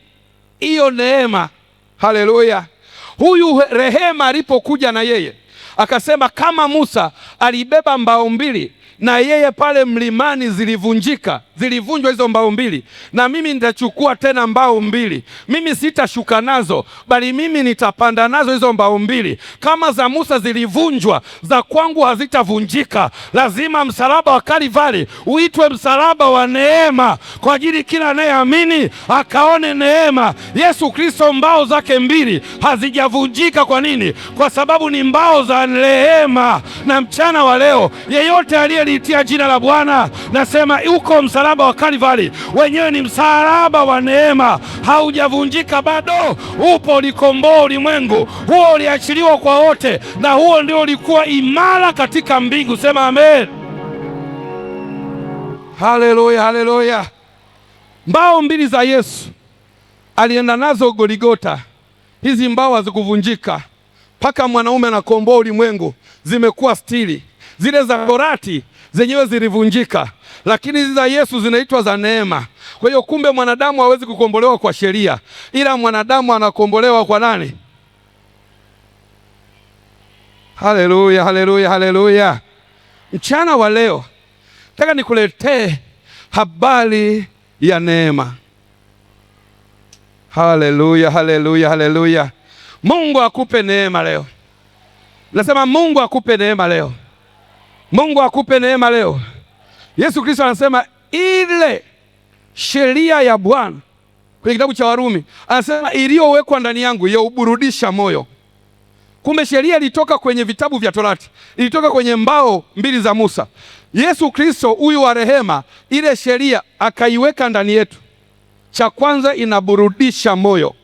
Hiyo neema. Haleluya! Huyu rehema alipokuja na yeye akasema kama Musa alibeba mbao mbili na yeye pale mlimani zilivunjika, zilivunjwa hizo mbao mbili, na mimi nitachukua tena mbao mbili. Mimi sitashuka nazo, bali mimi nitapanda nazo hizo mbao mbili. Kama za Musa zilivunjwa, za kwangu hazitavunjika. Lazima msalaba wa Kalvari uitwe msalaba wa neema, kwa ajili kila anayeamini akaone neema. Yesu Kristo mbao zake mbili hazijavunjika. Kwa nini? Kwa sababu ni mbao za rehema. Na mchana wa leo yeyote aliyeliitia jina la Bwana, nasema uko msalaba wa Kalvari wenyewe ni msalaba wa neema, haujavunjika bado, upo, ulikomboa ulimwengu huo, uliachiliwa kwa wote, na huo ndio ulikuwa imara katika mbingu. Sema amen. Haleluya, haleluya. Mbao mbili za Yesu alienda nazo Goligota, hizi mbao hazikuvunjika. mpaka mwanaume anakomboa ulimwengu zimekuwa stili. Zile za Torati zenyewe zilivunjika, lakini hizi za Yesu zinaitwa za neema. Kwa hiyo kumbe mwanadamu hawezi kukombolewa kwa sheria, ila mwanadamu anakombolewa kwa nani? Haleluya, haleluya, haleluya! Mchana wa leo nataka nikuletee habari ya neema. Haleluya, haleluya, haleluya! Mungu akupe neema leo. Nasema Mungu akupe neema leo. Mungu akupe neema leo. Yesu Kristo anasema ile sheria ya Bwana kwenye kitabu cha Warumi anasema iliyowekwa ndani yangu yauburudisha moyo. Kumbe sheria ilitoka kwenye vitabu vya Torati, ilitoka kwenye mbao mbili za Musa. Yesu Kristo huyu wa rehema, ile sheria akaiweka ndani yetu. Cha kwanza inaburudisha moyo,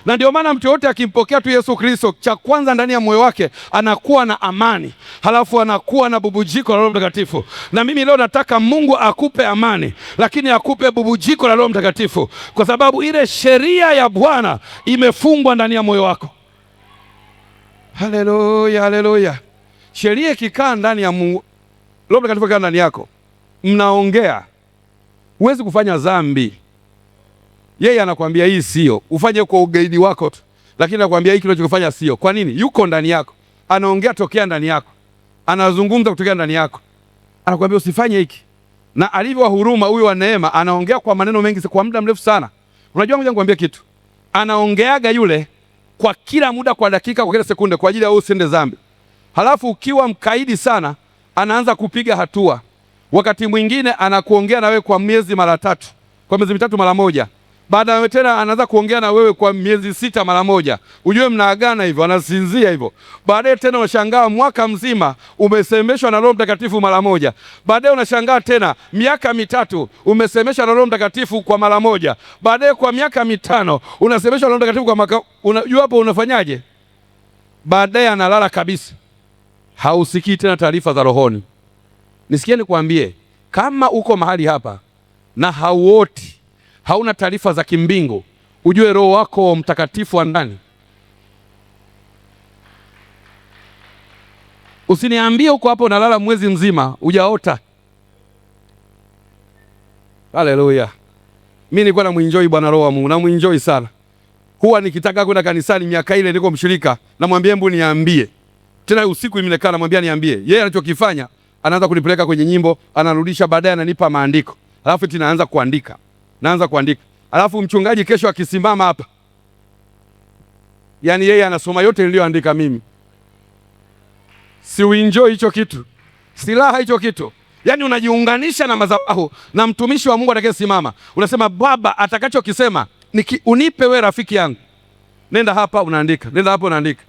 na ndio maana mtu yote akimpokea tu Yesu Kristo, cha kwanza ndani ya moyo wake anakuwa na amani, halafu anakuwa na bubujiko la Roho Mtakatifu. Na mimi leo nataka Mungu akupe amani, lakini akupe bubujiko la Roho Mtakatifu, kwa sababu ile sheria ya Bwana imefungwa ndani ya moyo wako. Haleluya, haleluya! Sheria ikikaa ndani ya Mungu, Roho Mtakatifu akikaa ndani yako, mnaongea, huwezi kufanya dhambi. Yeye anakuambia hii sio, ufanye kwa ugaidi wako tu, lakini anakuambia hiki unachokifanya sio. Kwa nini? Yuko ndani yako, anaongea tokea ndani yako, anazungumza kutokea ndani yako, anakuambia usifanye hiki. Na alivyo wa huruma huyu wa neema, anaongea kwa maneno mengi kwa muda mrefu sana. Unajua, ngoja nikwambie kitu, anaongeaga yule kwa kila muda, kwa dakika, kwa kila sekunde, kwa ajili ya wewe usiende dhambi. Halafu ukiwa mkaidi sana, anaanza kupiga hatua. Wakati mwingine anakuongea na wewe kwa miezi mara tatu, kwa miezi mitatu mara moja. Baadaye tena anaanza kuongea na wewe kwa miezi 6 mara moja. Ujue mnaagana hivyo, anasinzia hivyo. Baadaye tena unashangaa mwaka mzima umesemeshwa na Roho Mtakatifu mara moja. Baadaye unashangaa tena miaka 3 umesemeshwa na Roho Mtakatifu kwa mara moja. Baadaye kwa miaka 5 unasemeshwa na Roho Mtakatifu kwa maka, unajua hapo unafanyaje? Baadaye analala kabisa. Hausikii tena taarifa za rohoni. Nisikie nikwambie, kama uko mahali hapa na hauoti, hauna taarifa za kimbingu, ujue Roho wako Mtakatifu wa ndani. Usiniambie uko hapo unalala mwezi mzima hujaota. Haleluya. Mimi nilikuwa namuenjoy Bwana Roho wa Mungu, namuenjoy sana. Huwa nikitaka kwenda kanisani miaka ile niko mshirika, namwambia hebu niambie. Tena usiku mimi nimekaa namwambia niambie. Yeye anachokifanya anaanza kunipeleka kwenye nyimbo, anarudisha baadaye ananipa maandiko. Alafu tena kuandika. Naanza kuandika. Alafu mchungaji kesho akisimama hapa, yaani yeye anasoma yote niliyoandika mimi. Si uenjoy hicho kitu? Silaha hicho kitu. Yaani unajiunganisha na madhabahu na mtumishi wa Mungu atakayesimama. Unasema Baba atakachokisema unipe wewe rafiki yangu. Nenda hapa unaandika, nenda hapa unaandika.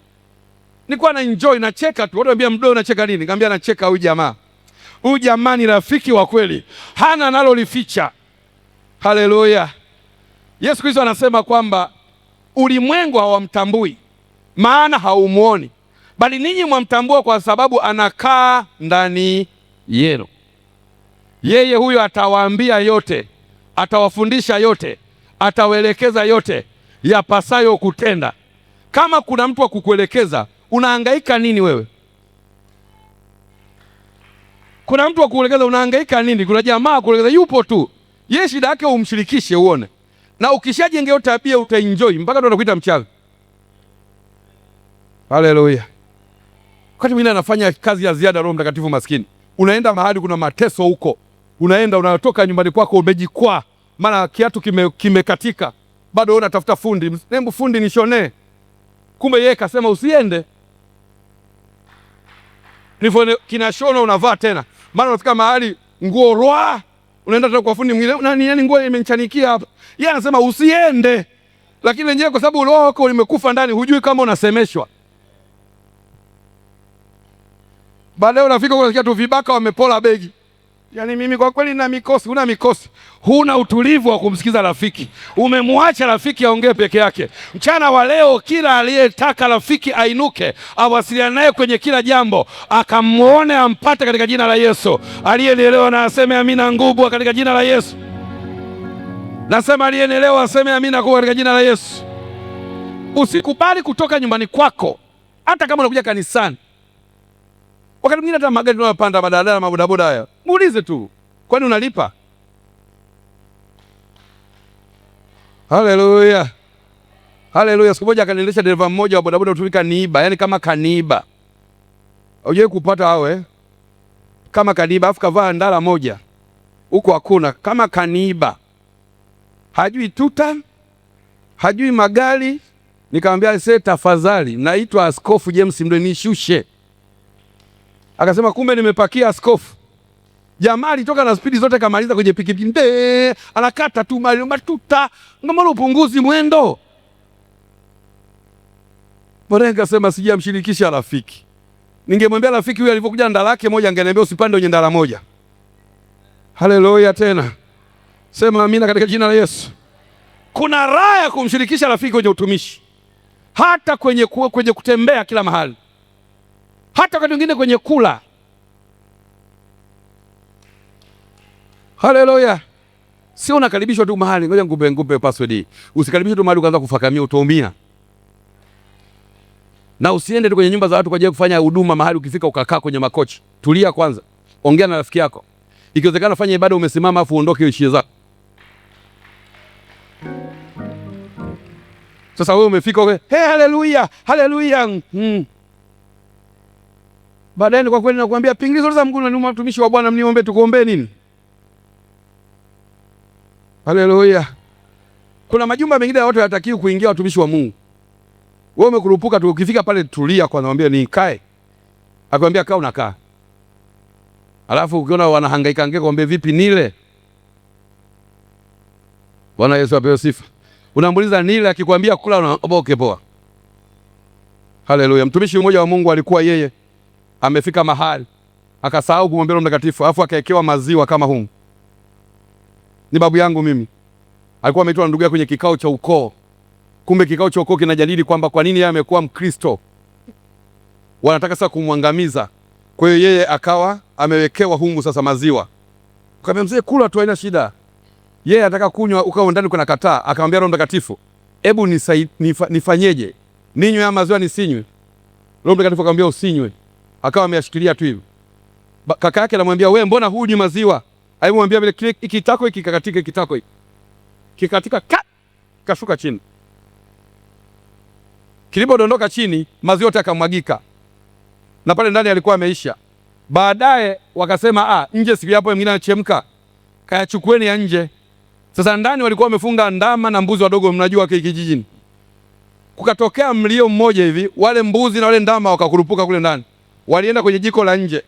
Nilikuwa na enjoy, nacheka tu. Watu wanambia mdogo unacheka nini? Nikamwambia nacheka huyu jamaa. Huyu jamaa ni rafiki wa kweli. Hana nalolificha. Haleluya. Yesu Kristo anasema kwamba ulimwengu hawamtambui maana haumuoni, bali ninyi mwamtambua kwa sababu anakaa ndani yenu. Yeye huyo atawaambia yote, atawafundisha yote, atawaelekeza yote yapasayo kutenda. Kama kuna mtu wa kukuelekeza, unahangaika nini wewe? Kuna mtu wa kukuelekeza, unahangaika nini? Kuna jamaa kuelekeza yupo tu. Yeye shida yake umshirikishe uone. Na ukishajenga tabia utaenjoy mpaka ndo anakuita mchawi. Haleluya. Wakati mwingine anafanya kazi ya ziada Roho Mtakatifu maskini. Unaenda mahali kuna mateso huko. Unaenda unatoka nyumbani kwako umejikwaa, maana kiatu kimekatika. Bado unatafuta fundi. Nembu fundi nishonee. Kumbe yeye kasema usiende. Nifone kinashona unavaa tena. Maana unafika mahali nguo roa, unaenda tena kwa fundi mwingine, nani yani nguo imenichanikia hapa. Yeye anasema usiende. Lakini wenyewe kwa sababu roho wako limekufa ndani, hujui kama unasemeshwa. Baadaye unafika unasikia tu vibaka wamepola begi. Yaani mimi kwa kweli nina mikosi. Huna mikosi. Huna utulivu wa kumsikiza rafiki. Umemwacha rafiki aongee peke yake. Mchana wa leo kila aliyetaka rafiki ainuke, awasiliane naye kwenye kila jambo, akamuone ampate katika jina la Yesu. Aliyenielewa na aseme amina ngubwa katika jina la Yesu. Nasema aliyenielewa aseme amina kubwa katika jina la Yesu. Usikubali kutoka nyumbani kwako Hata kama unakuja kanisani, wakati mwingine hata magari tunayopanda, madaladala, mabodaboda haya, muulize tu, kwani unalipa? Haleluya, haleluya. Siku moja akaniendesha dereva mmoja wa bodaboda utumika niiba, yani kama kaniiba. Hujai kupata awe kama kaniiba, afu kavaa ndala moja huko hakuna, kama kaniiba, hajui tuta, hajui magari. Nikamwambia sasa, tafadhali, naitwa Askofu James Mdwe, nishushe. Akasema kumbe nimepakia askofu. Jamaa alitoka na spidi zote kamaliza kwenye pikipiki. Nde, anakata tu mali matuta. Ngomalo upunguzi mwendo. Bwana akasema sijamshirikisha rafiki. Ningemwambia rafiki huyu alivyokuja ndala yake moja angeniambia usipande kwenye ndala moja. Haleluya tena. Sema amina katika jina la Yesu. Kuna raha ya kumshirikisha rafiki kwenye utumishi. Hata kwenye kutembea kila mahali. Hata wakati mwingine kwenye kula. Haleluya. Sio unakaribishwa tu mahali, ngoja ngupe password hii. Usikaribishwe tu mahali ukaanza kufakamia, utaumia. Na usiende tu kwenye nyumba za watu kwa ajili ya kufanya huduma mahali, ukifika ukakaa kwenye makochi. Tulia kwanza. Ongea na rafiki yako. Ikiwezekana fanya ibada umesimama afu uondoke uishie zako. Sasa wewe umefika okay, hey, haleluya, haleluya. Baadaye kwa kweli nakwambia pingili zote za Mungu na ni mtumishi wa Bwana, mniombe tukuombe nini? Haleluya. Kuna majumba mengine ya watu hayatakiwi kuingia watumishi wa Mungu. Wewe umekurupuka tu, ukifika pale tulia kwanza, mwambie nikae. Akwambia kaa, unakaa. Alafu ukiona wanahangaika ngeko, mwambie vipi nile? Bwana Yesu apewe sifa. Unamuuliza nile, akikwambia kula unaomba okay, poa. Haleluya. Mtumishi mmoja wa Mungu alikuwa yeye amefika mahali akasahau kumwambia Roho Mtakatifu, alafu akaekewa maziwa kama huu. Ni babu yangu mimi. Alikuwa ameitwa ndugu yake kwenye kikao cha ukoo. Kumbe kikao cha ukoo kinajadili kwamba kwa nini yeye amekuwa Mkristo. Wanataka sasa kumwangamiza. Kwa hiyo yeye akawa amewekewa hungu sasa maziwa. Akamwambia mzee kula tu haina shida. Yeye anataka kunywa, ukao ndani kuna kataa. Akamwambia Roho Mtakatifu, hebu nifanyeje? Ninywe haya maziwa nisinywe? Roho Mtakatifu akamwambia usinywe. Akawa ameyashikilia tu hivi. Kaka yake anamwambia wewe mbona hunywi maziwa? Alimwambia vile kile kitako hiki kikatika, kitako hiki kikatika, kashuka chini. Kilipodondoka chini maziwa yote yakamwagika. Na pale ndani alikuwa ameisha. Baadaye wakasema nje siku hapo mwingine anachemka. Kayachukueni ya nje. Sasa ndani walikuwa wamefunga ndama na mbuzi wadogo, mnajua kijijini. Kukatokea mlio mmoja hivi, wale mbuzi na wale ndama wakakurupuka kule ndani. Walienda kwenye jiko la nje.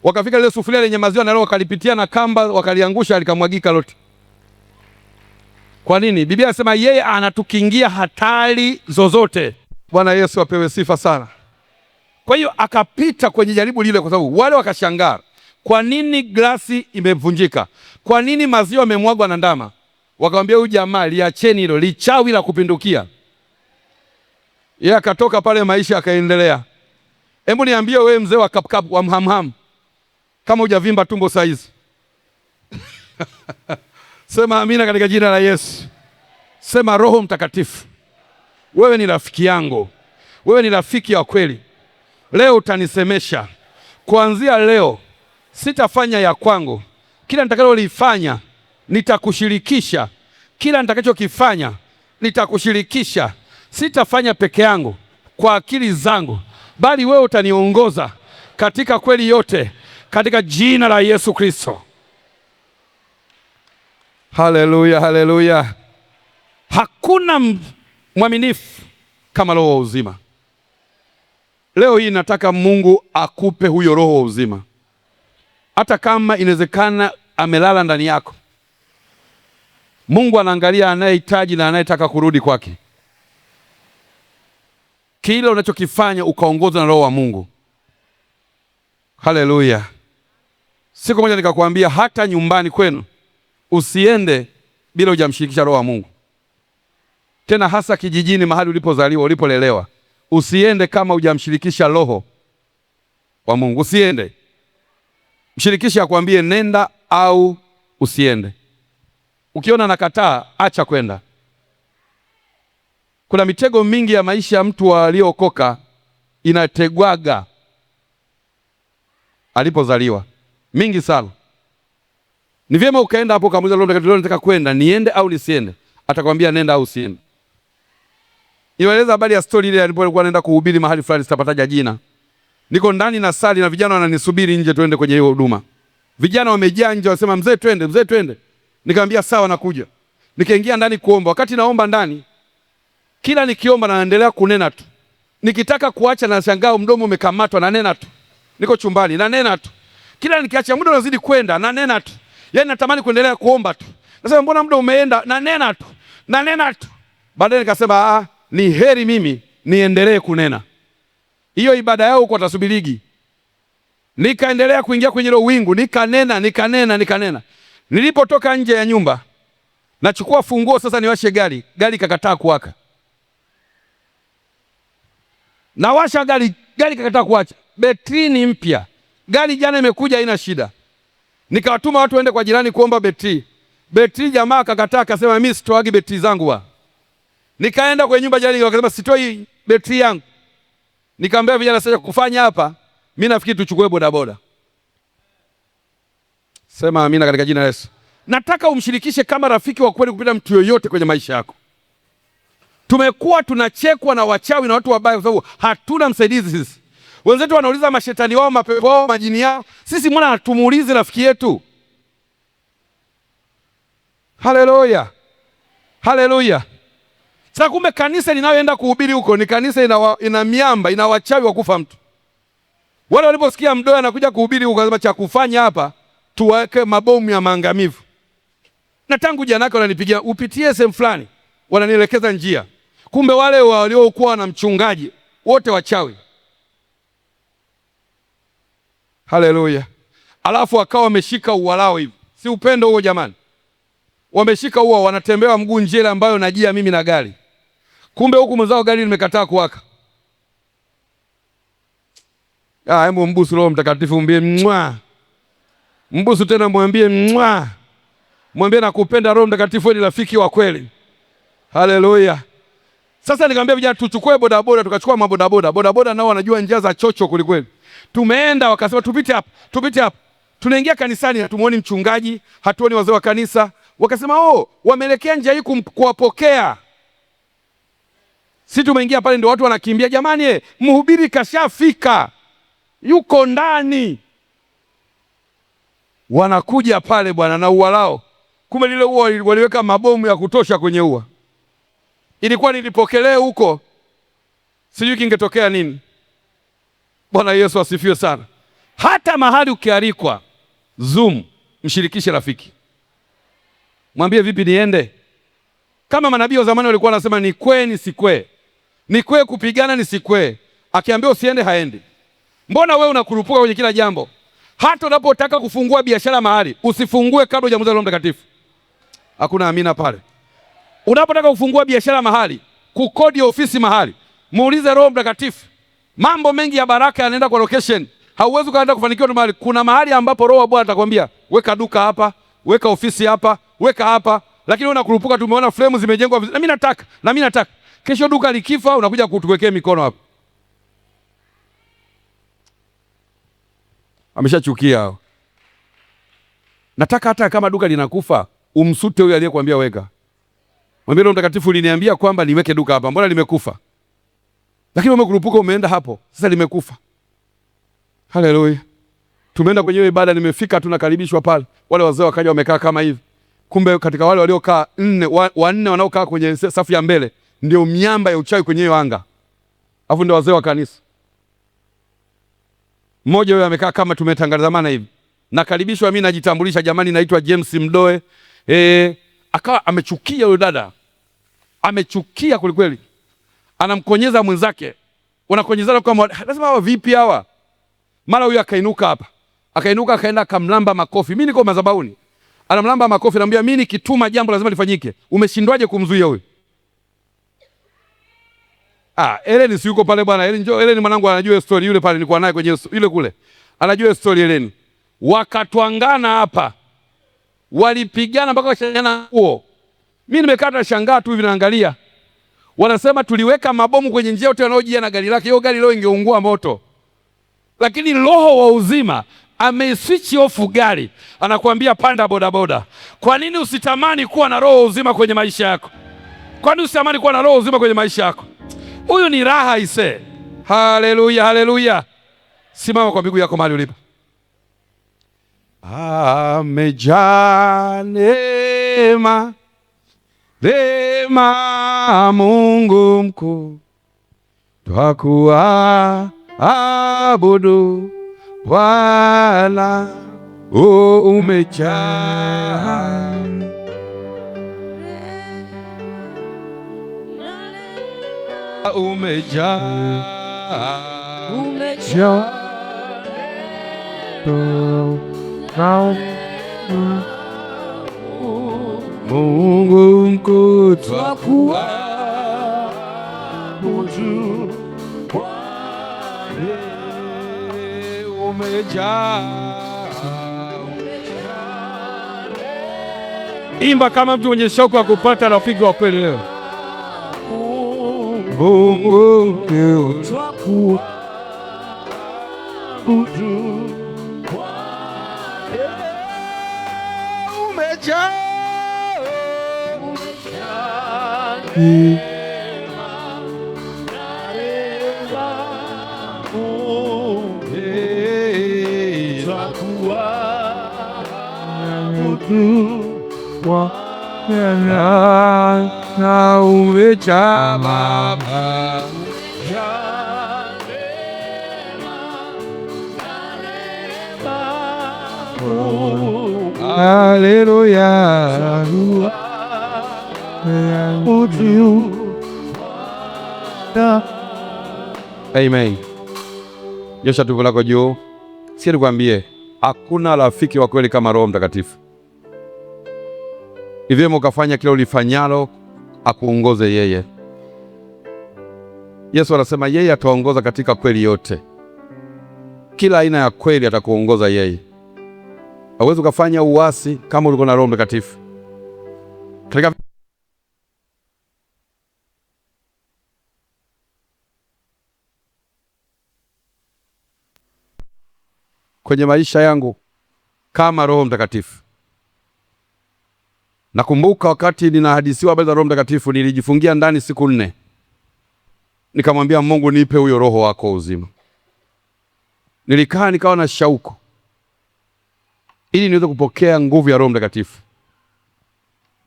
Wakafika lile sufuria lenye maziwa na wakalipitia na kamba, wakaliangusha likamwagika lote. Kwa nini? Biblia inasema yeye anatukingia hatari zozote. Bwana Yesu apewe sifa sana. Kwa hiyo akapita kwenye jaribu lile, kwa sababu wale wakashangaa, kwa nini glasi imevunjika? Kwa nini maziwa yamemwagwa na ndama? Wakamwambia huyu jamaa liacheni hilo, lichawi la kupindukia. Yeye akatoka pale, maisha akaendelea. Hebu niambie wewe mzee wa cup cup wa mhamham, kama hujavimba tumbo saizi. Sema amina katika jina la Yesu. Sema Roho Mtakatifu, wewe ni rafiki yangu. Wewe ni rafiki wa kweli. Leo utanisemesha. Kuanzia leo sitafanya ya kwangu. Kila nitakalolifanya nitakushirikisha. Kila nitakachokifanya nitakushirikisha. Sitafanya peke yangu kwa akili zangu, bali wewe utaniongoza katika kweli yote, katika jina la Yesu Kristo. Haleluya, haleluya. Hakuna mwaminifu kama roho wa uzima. Leo hii nataka Mungu akupe huyo roho wa uzima. Hata kama inawezekana amelala ndani yako. Mungu anaangalia anayehitaji na anayetaka kurudi kwake. Kila unachokifanya ukaongozwa na roho wa Mungu. Haleluya. Siku moja nikakwambia hata nyumbani kwenu usiende bila hujamshirikisha roho wa Mungu. Tena hasa kijijini mahali ulipozaliwa, ulipolelewa. Usiende kama hujamshirikisha roho wa Mungu. Usiende. Mshirikishe akwambie nenda au usiende. Ukiona nakataa, acha kwenda. Kuna mitego mingi ya maisha ya mtu aliyookoka inategwaga alipozaliwa, mingi sana. Ni vyema ukaenda hapo ukamuuliza Roho Mtakatifu, nataka kwenda, niende au nisiende? Atakwambia nenda au usiende. Niwaeleza habari ya story ile alipokuwa anaenda kuhubiri mahali fulani, sitapataja jina. Niko ndani na sali na vijana wananisubiri nje tuende kwenye hiyo huduma. Vijana wamejaa nje wasema mzee twende, mzee twende. Nikamwambia sawa nakuja. Nikaingia ndani kuomba. Wakati naomba ndani, kila nikiomba naendelea kunena tu. Nikitaka kuacha na shangaa mdomo umekamatwa, nanena tu. Niko chumbani nanena tu. Kila nikiacha muda unazidi kwenda, nanena tu. Yaani natamani kuendelea kuomba tu. Nasema mbona muda umeenda, nanena tu. Nanena tu. Baadaye nikasema ni heri mimi niendelee kunena. Hiyo ibada yao huko watasubirigi. Nikaendelea kuingia kwenye ile wingu, nikanena, nikanena, nikanena. Nilipotoka nje ya nyumba, nachukua funguo sasa niwashe gari, gari ikakataa kuwaka. Nawasha gari, gari ikakataa kuacha. Betri ni mpya. Gari jana imekuja haina shida. Nikawatuma watu waende kwa jirani kuomba betri. Betri jamaa akakataa akasema mimi sitoagi betri zangu wa. Nikaenda kwenye nyumba jirani wakasema sitoi betri yangu. Nikamwambia vijana sasa kufanya hapa, mimi nafikiri tuchukue bodaboda. Sema amina katika jina la Yesu. Nataka umshirikishe kama rafiki wa kweli kupita mtu yoyote kwenye maisha yako. Tumekuwa tunachekwa na wachawi na watu wabaya kwa sababu hatuna msaidizi sisi. Wenzetu wanauliza mashetani wao, mapepo wao, majini yao. Sisi mbona hatumuulizi rafiki yetu? Haleluya. Haleluya. Sasa kumbe kanisa linaloenda kuhubiri huko ni kanisa ina miamba, ina wachawi wa kufa mtu. Wale waliposikia Mdoe anakuja kuhubiri huko wakasema cha kufanya hapa tuweke mabomu ya maangamivu. Na tangu jana yake wananipigia upitie sehemu fulani, wananielekeza njia. Kumbe wale waliokuwa na mchungaji wote wachawi. Haleluya. Alafu akawa wameshika ua lao hivi. Si upendo huo jamani? Wameshika ua, wanatembea mguu njia ambayo najia mimi na gari. Kumbe huku mwenzao gari limekataa kuwaka. Hebu mbusu Roho Mtakatifu mwambie mwa. Mbusu tena mwambie mwa. Mwambie nakupenda Roho Mtakatifu, wewe ni rafiki wa kweli. Haleluya. Sasa nikamwambia vijana tuchukue bodaboda, tukachukua mabodaboda. Bodaboda nao wanajua njia za chocho kweli. Tumeenda wakasema tupite hapa, tupite hapa. Tunaingia kanisani hatumuoni mchungaji, hatuoni wazee wa kanisa. Wakasema oh, wameelekea njia hii kuwapokea. Sisi tumeingia pale ndio watu wanakimbia, jamani mhubiri kashafika. Yuko ndani. Wanakuja pale bwana na ua lao. Kumbe lile ua waliweka mabomu ya kutosha kwenye ua. Ilikuwa nilipokelee huko, sijui kingetokea nini. Bwana Yesu asifiwe sana. Hata mahali ukialikwa Zoom, mshirikishe rafiki. Mwambie vipi niende? Kama manabii wa zamani walikuwa wanasema ni kwe ni sikwe. Ni kwe kupigana ni sikwe. Akiambiwa usiende haendi. Mbona wewe unakurupuka kwenye kila jambo? Hata unapotaka kufungua biashara mahali, usifungue kabla hujamuuliza Roho Mtakatifu. Hakuna amina pale. Unapotaka kufungua biashara mahali, kukodi ofisi mahali, muulize Roho Mtakatifu. Mambo mengi ya baraka yanaenda kwa location. Hauwezi ukaenda kufanikiwa tu mahali. Kuna mahali ambapo Roho wa Bwana atakwambia, weka duka hapa, weka ofisi hapa, weka hapa. Lakini wewe unakurupuka, tumeona frame zimejengwa vizuri. Na mimi nataka, na mimi nataka. Kesho duka likifa unakuja kutuwekea mikono hapa. Ameshachukia hao. Nataka hata kama duka linakufa, umsute huyo aliyekwambia weka. Mwambie Roho Mtakatifu uliniambia kwamba niweke duka hapa, mbona limekufa? Lakini umekurupuka umeenda hapo, sasa limekufa. Haleluya. Tumeenda kwenye ibada, nimefika tunakaribishwa pale. Wale wazee wakaja wamekaa kama hivi. Kumbe katika wale waliokaa wanne wanaokaa kwenye safu ya mbele ndio miamba ya uchawi kwenye hiyo anga. Alafu ndio wazee wa kanisa. Mmoja huyo amekaa kama tumetangazamana hivi. Nakaribishwa mimi najitambulisha, jamani naitwa James Mdoe. Akawa amechukia huyo dada. Amechukia kweli kweli. Anamkonyeza mwenzake. Wanakonyezana kama lazima hawa vipi hawa? Mara huyo akainuka hapa. Akainuka akaenda akamlamba makofi. Mimi niko madhabahuni. Anamlamba makofi, anamwambia mimi nikituma jambo lazima lifanyike. Umeshindwaje kumzuia huyo? Ellen si yuko pale bwana. Ellen njoo, Ellen mwanangu anajua story yule pale nilikuwa naye kwenye yule kule. Anajua story Ellen. Wakatwangana hapa. Walipigana mpaka washanyana huo. Mimi nimekaa nashangaa tu hivi naangalia. Wanasema tuliweka mabomu kwenye njia yote wanaojia na gari lake, hiyo gari leo ingeungua moto. Lakini roho wa uzima ameiswitch off gari, anakuambia panda bodaboda. Kwa nini usitamani kuwa na roho uzima kwenye maisha yako? Kwa nini usitamani kuwa na roho uzima kwenye maisha yako? Huyu ni raha ise. Haleluya, haleluya. Simama kwa miguu yako mahali ulipo. Amejaa neema, neema Mungu mkuu, twakuabudu Bwana, umejaa umejaa
Umejaa
Mungu mkuu,
twakuabudu Bwana,
umejaa. Imba kama mtu mwenye shauku ya kupata rafiki wa kweli leo. Mungu mkuu,
twakuabudu Bwana,
umejaa
umejaa neema na rehema, Mungu twakuabudu
Bwana, na umejaa Baba. Haleluya. Amen. Nyosha tumbo lako juu. Sikia nikwambie, hakuna rafiki wa kweli kama Roho Mtakatifu. Ni vyema ukafanya kila ulifanyalo akuongoze yeye. Yesu anasema yeye ataongoza katika kweli yote. Kila aina ya kweli atakuongoza yeye. Hauwezi ukafanya uasi kama ulikuwa na Roho Mtakatifu. Katika kwenye maisha yangu kama Roho Mtakatifu. Nakumbuka wakati ninahadisiwa habari za Roho Mtakatifu, nilijifungia ndani siku 4. Nikamwambia Mungu, nipe huyo roho wako uzima. Nilikaa nikawa na shauku ili niweze kupokea nguvu ya Roho Mtakatifu.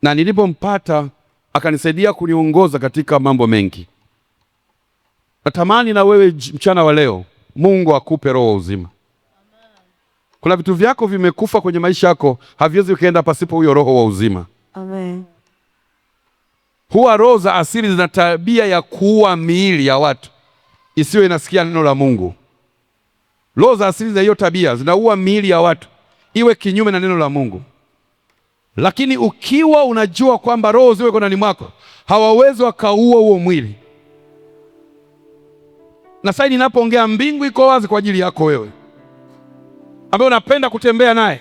Na nilipompata akanisaidia kuniongoza katika mambo mengi. Natamani na wewe mchana wa leo Mungu akupe roho uzima. Kuna vitu vyako vimekufa kwenye maisha yako, haviwezi kuenda pasipo huyo roho wa uzima.
Amen.
Huwa roho za asili zina tabia ya kuua miili ya watu isiyo inasikia neno la Mungu. Roho za asili za hiyo tabia zinaua miili ya watu iwe kinyume na neno la Mungu. Lakini ukiwa unajua kwamba roho ziwe ndani mwako, hawawezi wakaua huo mwili. Na sasa ninapoongea, mbingu iko wazi kwa ajili yako wewe ambaye unapenda kutembea naye,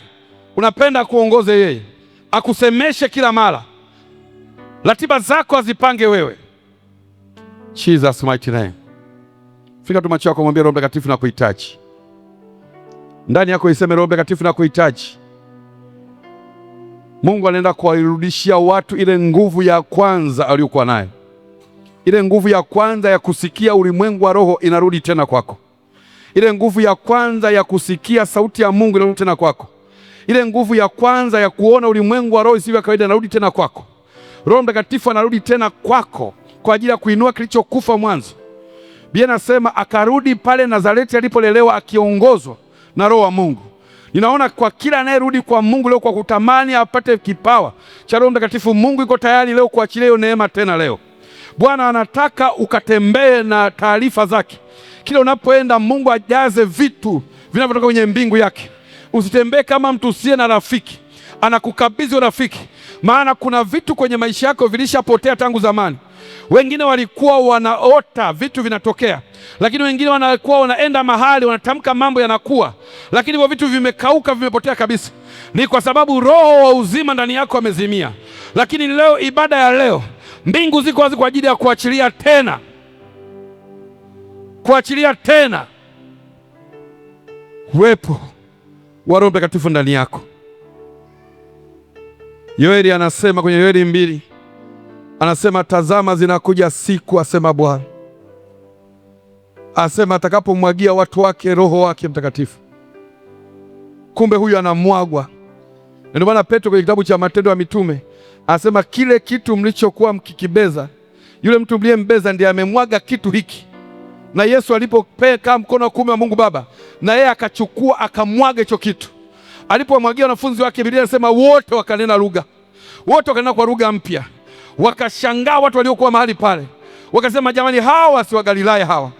unapenda kuongoze yeye, akusemeshe kila mara, ratiba zako azipange wewe. Jesus mighty name. Fika tu macho yako, mwambie Roho Mtakatifu na kuhitaji. Ndani yako iseme Roho Mtakatifu na kuhitaji. Mungu anaenda kuwarudishia watu ile nguvu ya kwanza aliyokuwa nayo. Ile nguvu ya kwanza ya kusikia ulimwengu wa roho inarudi tena kwako. Ile nguvu ya kwanza ya kusikia sauti ya Mungu inarudi tena kwako. Ile nguvu ya kwanza ya kuona ulimwengu wa roho isivyo kawaida inarudi tena kwako. Roho Mtakatifu anarudi tena kwako kwa ajili ya kuinua kilichokufa mwanzo. Biblia inasema akarudi pale Nazareti alipolelewa akiongozwa na Roho wa Mungu. Ninaona kwa kila anayerudi kwa Mungu leo kwa kutamani apate kipawa cha Roho Mtakatifu, Mungu yuko tayari leo kuachilia hiyo neema tena leo. Bwana anataka ukatembee na taarifa zake. Kila unapoenda Mungu ajaze vitu vinavyotoka kwenye mbingu yake. Usitembee kama mtu usiye na rafiki. Anakukabidhi rafiki. Maana kuna vitu kwenye maisha yako vilishapotea tangu zamani. Wengine walikuwa wanaota vitu vinatokea, lakini wengine wanakuwa wanaenda mahali wanatamka mambo yanakuwa, lakini hivyo vitu vimekauka, vimepotea kabisa. Ni kwa sababu roho wa uzima ndani yako amezimia. Lakini leo, ibada ya leo, Mbingu ziko wazi kwa ajili ya kuachilia tena, kuachilia tena uwepo wa Roho Mtakatifu ndani yako. Yoeli anasema kwenye Yoeli 2, anasema tazama, zinakuja siku, asema Bwana, asema atakapomwagia watu wake Roho wake Mtakatifu. Kumbe huyu anamwagwa. Ndio maana Petro kwenye kitabu cha Matendo ya Mitume anasema kile kitu mlichokuwa mkikibeza, yule mtu mliyembeza ndiye amemwaga kitu hiki. Na Yesu alipopeka mkono wa kuume wa Mungu Baba, na yeye akachukua akamwaga hicho kitu. Alipomwagia wanafunzi wake, Biblia inasema wote wakanena lugha, wote wakanena kwa lugha mpya. Wakashangaa watu waliokuwa mahali pale, wakasema jamani, hawa si wa Galilaya hawa?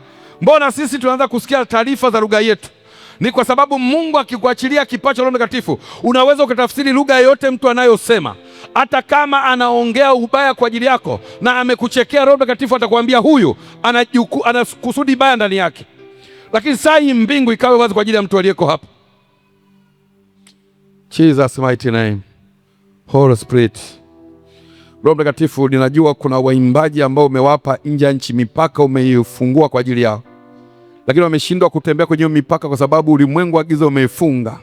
Mbona sisi tunaanza kusikia taarifa za lugha yetu? Ni kwa sababu Mungu akikuachilia kipawa cha Roho Mtakatifu, unaweza ukatafsiri lugha yoyote mtu anayosema. Hata kama anaongea ubaya kwa ajili yako na amekuchekea, Roho Mtakatifu atakwambia huyu ana kusudi baya ndani yake. Lakini saa hii mbingu ikawe wazi kwa ajili ya mtu aliyeko hapa. Jesus mighty name. Holy Spirit. Roho Mtakatifu, ninajua kuna waimbaji ambao umewapa nje ya nchi mipaka umeifungua kwa ajili yao, lakini wameshindwa kutembea kwenye mipaka kwa sababu ulimwengu wa giza umeifunga.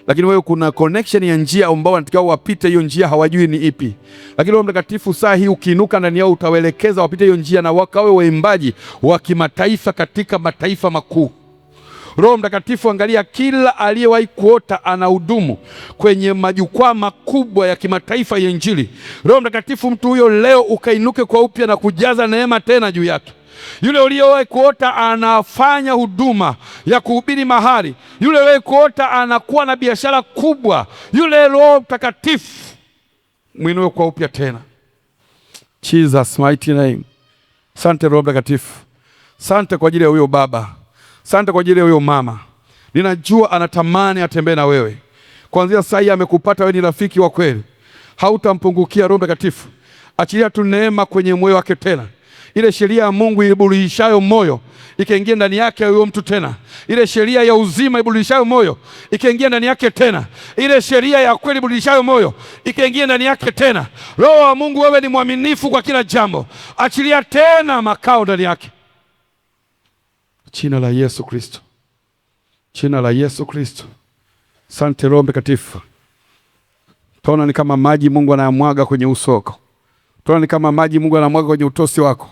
Lakini wewe kuna connection ya njia ambao wanatakiwa wapite hiyo njia, hawajui ni ipi. Lakini Roho Mtakatifu saa hii ukiinuka ndani yao utawelekeza wapite hiyo njia na wakawe waimbaji wa kimataifa katika mataifa makuu. Roho Mtakatifu, angalia kila aliyewahi kuota anahudumu kwenye majukwaa makubwa ya kimataifa ya Injili. Roho Mtakatifu, mtu huyo leo ukainuke kwa upya na kujaza neema tena juu yake. Yule uliyewahi kuota anafanya huduma ya kuhubiri mahali, yule uliyewahi kuota anakuwa na biashara kubwa, yule Roho Mtakatifu mwinue kwa upya tena. Jesus mighty name. Sante Roho Mtakatifu, sante kwa ajili ya huyo baba, sante kwa ajili ya huyo mama. Ninajua anatamani atembee na wewe. Kuanzia saa hii amekupata wewe, ni rafiki wa kweli, hautampungukia. Roho Mtakatifu, achilia tu neema kwenye moyo wake tena, ile sheria ya Mungu iburudishayo moyo ikaingia ndani yake huyo mtu tena, ile sheria ya uzima iburudishayo moyo ikaingia ndani yake tena, ile sheria ya kweli iburudishayo moyo ikaingia ndani yake tena. Roho wa Mungu, wewe ni mwaminifu kwa kila jambo, achilia tena makao ndani yake. Jina la Yesu Kristo, jina la Yesu Kristo. Sante Roho Mtakatifu. Tona ni kama maji Mungu anayamwaga kwenye uso wako. Tona ni kama maji Mungu anamwaga kwenye utosi wako.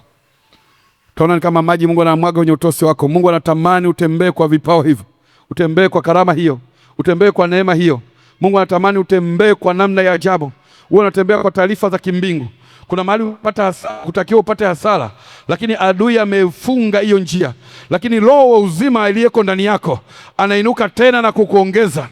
Tona ni kama maji Mungu anamwaga kwenye utosi wako. Mungu anatamani utembee kwa vipawa hivyo, utembee kwa karama hiyo, utembee kwa neema hiyo. Mungu anatamani utembee kwa namna ya ajabu. Wewe unatembea kwa taarifa za kimbingu. Kuna mahali upata hasara, kutakiwa upate hasara, lakini adui amefunga hiyo njia, lakini Roho wa uzima aliyeko ndani yako anainuka tena na kukuongeza.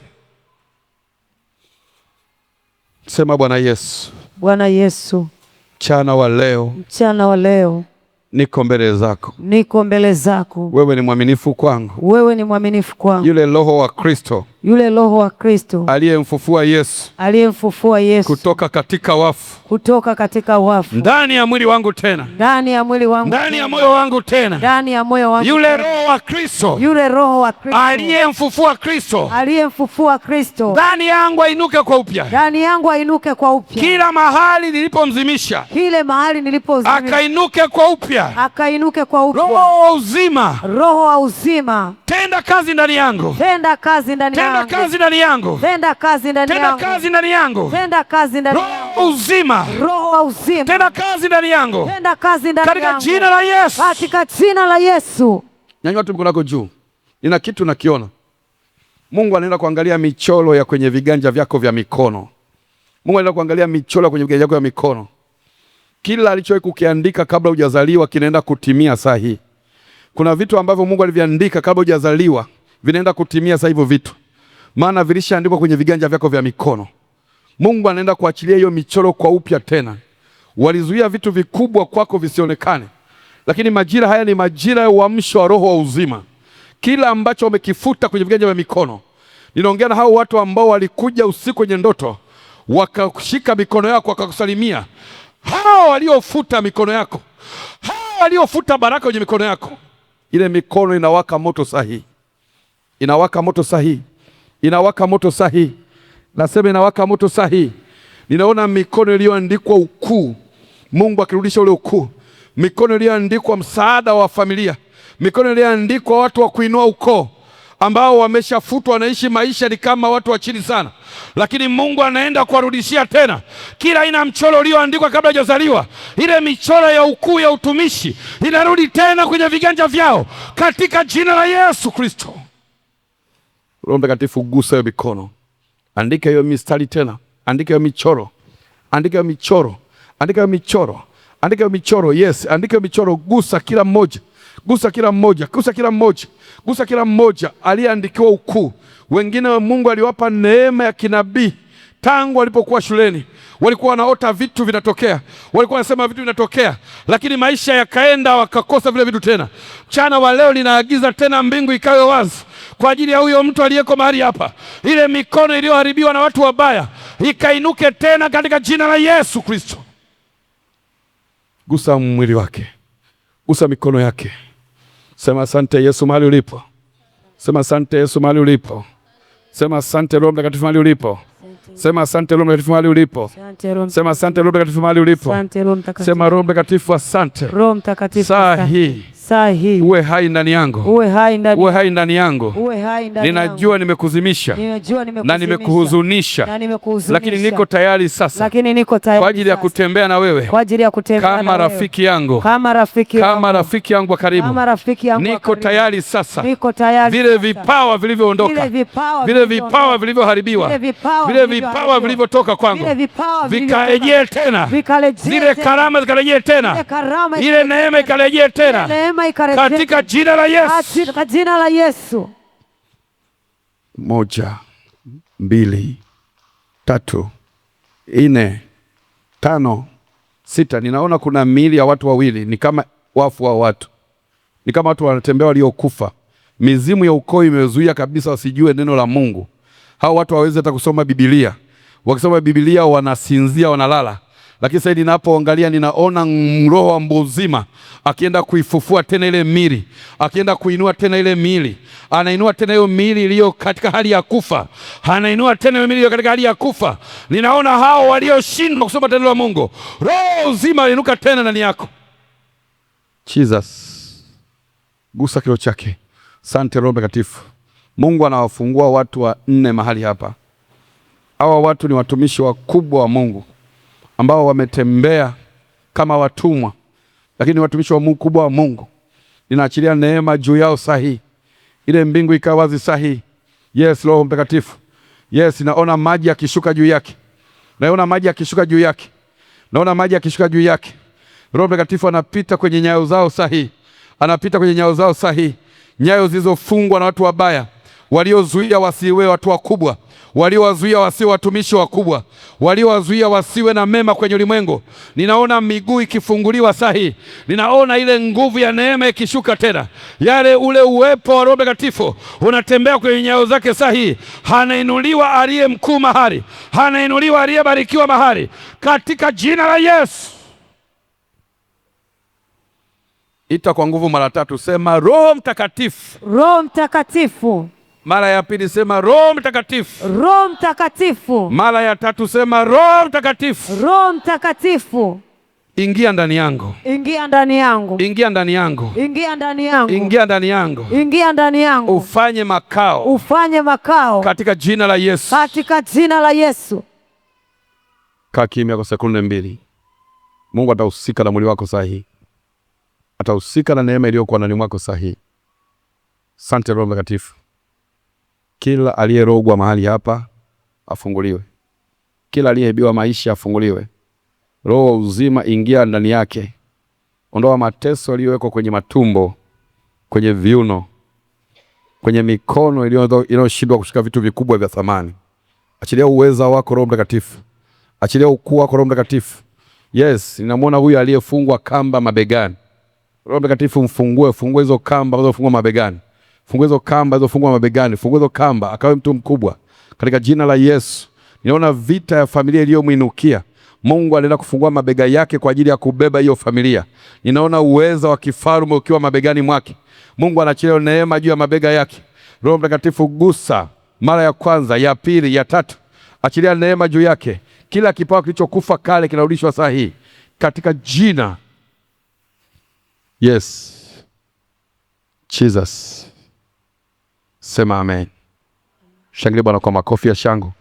Sema Bwana Yesu,
Bwana Yesu,
mchana wa leo
mchana wa leo
niko mbele zako.
niko mbele zako.
Wewe ni mwaminifu kwangu.
Wewe ni mwaminifu kwangu.
Yule Roho wa Kristo
Yule Roho wa Kristo
aliyemfufua Yesu
aliyemfufua Yesu
kutoka katika wafu
kutoka katika wafu
ndani ya mwili wangu tena,
ndani ya mwili wangu,
ndani ya moyo wangu tena,
ndani ya moyo wangu,
yule Roho wa Kristo
yule Roho wa Kristo
aliyemfufua Kristo
aliyemfufua Kristo
ndani yangu ainuke kwa upya.
ndani yangu ainuke kwa upya.
Kila mahali nilipomzimisha
Kile mahali nilipozimishwa
akainuke kwa upya.
akainuke kwa upya.
Roho wa uzima,
Roho wa uzima,
tenda kazi ndani yangu,
tenda kazi ndani
tenda
yangu,
kazi ndani yangu,
tenda kazi ndani
tenda
yangu,
kazi ndani yangu.
tenda kazi ndani
Roho wa uzima,
Roho wa uzima,
tenda kazi ndani yangu,
tenda kazi ndani
katika
yangu,
jina la Yesu.
katika jina la Yesu.
Nyanyua tu mkono wako juu, nina kitu nakiona. Mungu anaenda kuangalia michoro ya kwenye viganja vyako vya mikono. Mungu anaenda kuangalia michoro ya kwenye viganja vyako vya mikono. Kila alichowahi kukiandika kabla hujazaliwa kinaenda kutimia saa hii. Kuna vitu ambavyo Mungu aliviandika kabla hujazaliwa vinaenda kutimia saa hivyo vitu, maana vilishaandikwa kwenye viganja vyako vya mikono. Mungu anaenda kuachilia hiyo michoro kwa upya tena. Walizuia vitu vikubwa kwako visionekane, lakini majira haya ni majira ya uamsho wa roho wa uzima. Kila ambacho wamekifuta kwenye viganja vya mikono, ninaongea na hao watu ambao walikuja usiku kwenye ndoto wakashika mikono yako wakakusalimia. Hao waliofuta mikono yako, hao waliofuta baraka kwenye mikono yako, ile mikono inawaka moto sahihi, inawaka moto sahihi, inawaka moto sahihi. Nasema inawaka moto sahihi. Ninaona mikono iliyoandikwa ukuu, Mungu akirudisha ule ukuu, mikono iliyoandikwa msaada wa familia, mikono iliyoandikwa watu wa kuinua ukoo ambao wameshafutwa, wanaishi maisha ni kama watu wa chini sana, lakini Mungu anaenda kuwarudishia tena kila aina ya mchoro ulioandikwa kabla hajazaliwa. Ile michoro ya ukuu ya utumishi inarudi tena kwenye viganja vyao katika jina la Yesu Kristo. Roho Mtakatifu, gusa hiyo mikono, andika hiyo mistari tena, andika hiyo michoro, andika hiyo michoro, andika hiyo michoro, andika hiyo michoro. Yes, andika hiyo michoro, gusa kila mmoja, gusa kila mmoja, gusa kila mmoja, gusa kila mmoja aliyeandikiwa ukuu. Wengine Mungu aliwapa neema ya kinabii tangu walipokuwa shuleni, walikuwa wanaota vitu vinatokea, walikuwa wanasema vitu vinatokea, lakini maisha yakaenda wakakosa vile vitu tena. Mchana wa leo ninaagiza tena mbingu ikawe wazi kwa ajili ya huyo mtu aliyeko mahali hapa, ile mikono iliyoharibiwa na watu wabaya ikainuke tena katika jina la Yesu Kristo. Gusa mwili wake, gusa mikono yake, sema asante Yesu mahali ulipo, sema asante Yesu mahali ulipo, sema asante Roho Mtakatifu mahali ulipo, sema asante Roho Mtakatifu mahali ulipo,
Asante Roho
sema asante Roho Mtakatifu mahali ulipo,
Asante Roho Mtakatifu.
sema Roho Mtakatifu asante,
Roho Mtakatifu.
saa
asante.
hii
Saa hii
uwe hai ndani yangu,
uwe hai ndani
uwe hai ndani yangu.
uwe hai ndani yangu.
Ninajua nimekuzimisha
Ninajua
na
nimekuzimisha
nimekuhuzunisha,
na nimekuhuzunisha,
lakini niko tayari sasa
lakini niko tayari
kwa ajili ya
sasa
kutembea na wewe
kwa ajili ya kutembea
kama
na wewe.
rafiki yangu,
kama rafiki
kama
yangu.
rafiki yangu wa karibu.
kama rafiki yangu wa
Niko
karibu.
tayari sasa,
Niko tayari
vile
sasa.
vipawa vilivyoondoka,
Vile vipawa
vile
vilivyoondoka.
vipawa vilivyoharibiwa,
Vile vipawa
vile
vilivyoharibiwa.
vipawa vilivyotoka kwangu
Vile vipawa
vikarejee tena,
vikarejee
zile
tena.
karama zikarejee tena,
Ile karama
ile
ikarejee
neema
tena.
ikarejee tena
Ile neema ikarejee
katika jina la Yesu.
Katika jina la Yesu.
1, 2, 3, 4, 5, 6. Ninaona kuna miili ya watu wawili, ni kama wafu wa watu, ni kama watu wanatembea waliokufa. Mizimu ya ukoo imezuia kabisa wasijue neno la Mungu. Hao watu hawawezi hata kusoma Biblia. Wakisoma Biblia wanasinzia, wanalala. Lakini sasa ninapoangalia ninaona roho wa mbuzima akienda kuifufua tena ile miili, akienda kuinua tena ile miili, anainua tena hiyo miili iliyo katika hali ya kufa, anainua tena hiyo miili iliyo katika hali ya kufa. Ninaona hao walioshindwa kusoma neno la Mungu, roho uzima aliinuka tena ndani yako. Jesus, gusa kilo chake. Asante Roho Mtakatifu. Mungu anawafungua watu wanne mahali hapa. Hawa watu ni watumishi wakubwa wa Mungu ambao wametembea kama watumwa, lakini ni watumishi wa Mungu kubwa wa Mungu. Ninaachilia neema juu yao sahihi, ile mbingu ikawa wazi sahihi. Yes, Roho Mtakatifu. Yes, naona maji yakishuka juu yake, naona maji yakishuka juu yake, naona maji yakishuka juu yake. Roho Mtakatifu anapita kwenye nyayo zao sahihi, anapita kwenye nyayo zao sahihi, nyayo zilizofungwa na watu wabaya waliozuia wasiwe watu wakubwa, waliowazuia wasiwe watumishi wakubwa, waliowazuia wasiwe na mema kwenye ulimwengu. Ninaona miguu ikifunguliwa sahihi, ninaona ile nguvu ya neema ikishuka tena, yale ule uwepo wa Roho Mtakatifu unatembea kwenye nyayo zake sahihi. Anainuliwa aliye mkuu mahali, anainuliwa aliyebarikiwa mahali, katika jina la Yesu. Ita kwa nguvu mara tatu, sema Roho Mtakatifu.
Roho Mtakatifu.
Mara ya pili sema Roho Mtakatifu.
Roho Mtakatifu.
Mara ya tatu sema Roho Mtakatifu.
Roho Mtakatifu.
Ingia ndani yangu.
Ingia ndani yangu.
Ingia ndani yangu.
Ingia ndani yangu.
Ingia ndani yangu.
Ingia ndani yangu.
Ufanye makao.
Ufanye makao.
Katika jina la Yesu.
Katika jina la Yesu.
Kaa kimya kwa sekunde mbili. Mungu atahusika na mwili wako sahihi. Atahusika na neema iliyokuwa ndani mwako sahihi. Asante Roho Mtakatifu. Kila aliyerogwa mahali hapa afunguliwe. Kila aliyeibiwa maisha afunguliwe. Roho wa uzima ingia ndani yake. Ondoa mateso yaliyowekwa kwenye matumbo, kwenye viuno, kwenye mikono iliyoshindwa kushika vitu vikubwa vya thamani. Achilia uweza wako Roho Mtakatifu. Achilia ukuu wako Roho Mtakatifu. Yes, ninamwona huyu aliyefungwa kamba mabegani. Roho Mtakatifu mfungue, fungue hizo kamba zilizofungwa mabegani. Fungue hizo kamba zilizofungwa mabegani, fungue hizo kamba akawe mtu mkubwa. Katika jina la Yesu. Ninaona vita ya familia iliyomwinukia. Mungu anaenda kufungua mabega yake kwa ajili ya kubeba hiyo familia. Ninaona uweza wa kifalme ukiwa mabegani mwake. Mungu anaachilia neema juu ya mabega yake. Roho Mtakatifu gusa mara ya kwanza, ya pili, ya tatu. Achilia neema juu yake. Kila kipawa kilichokufa kale kinarudishwa saa hii. Katika jina Yes Jesus, sema amen. Shangilie Bwana kwa makofi ya shangwe.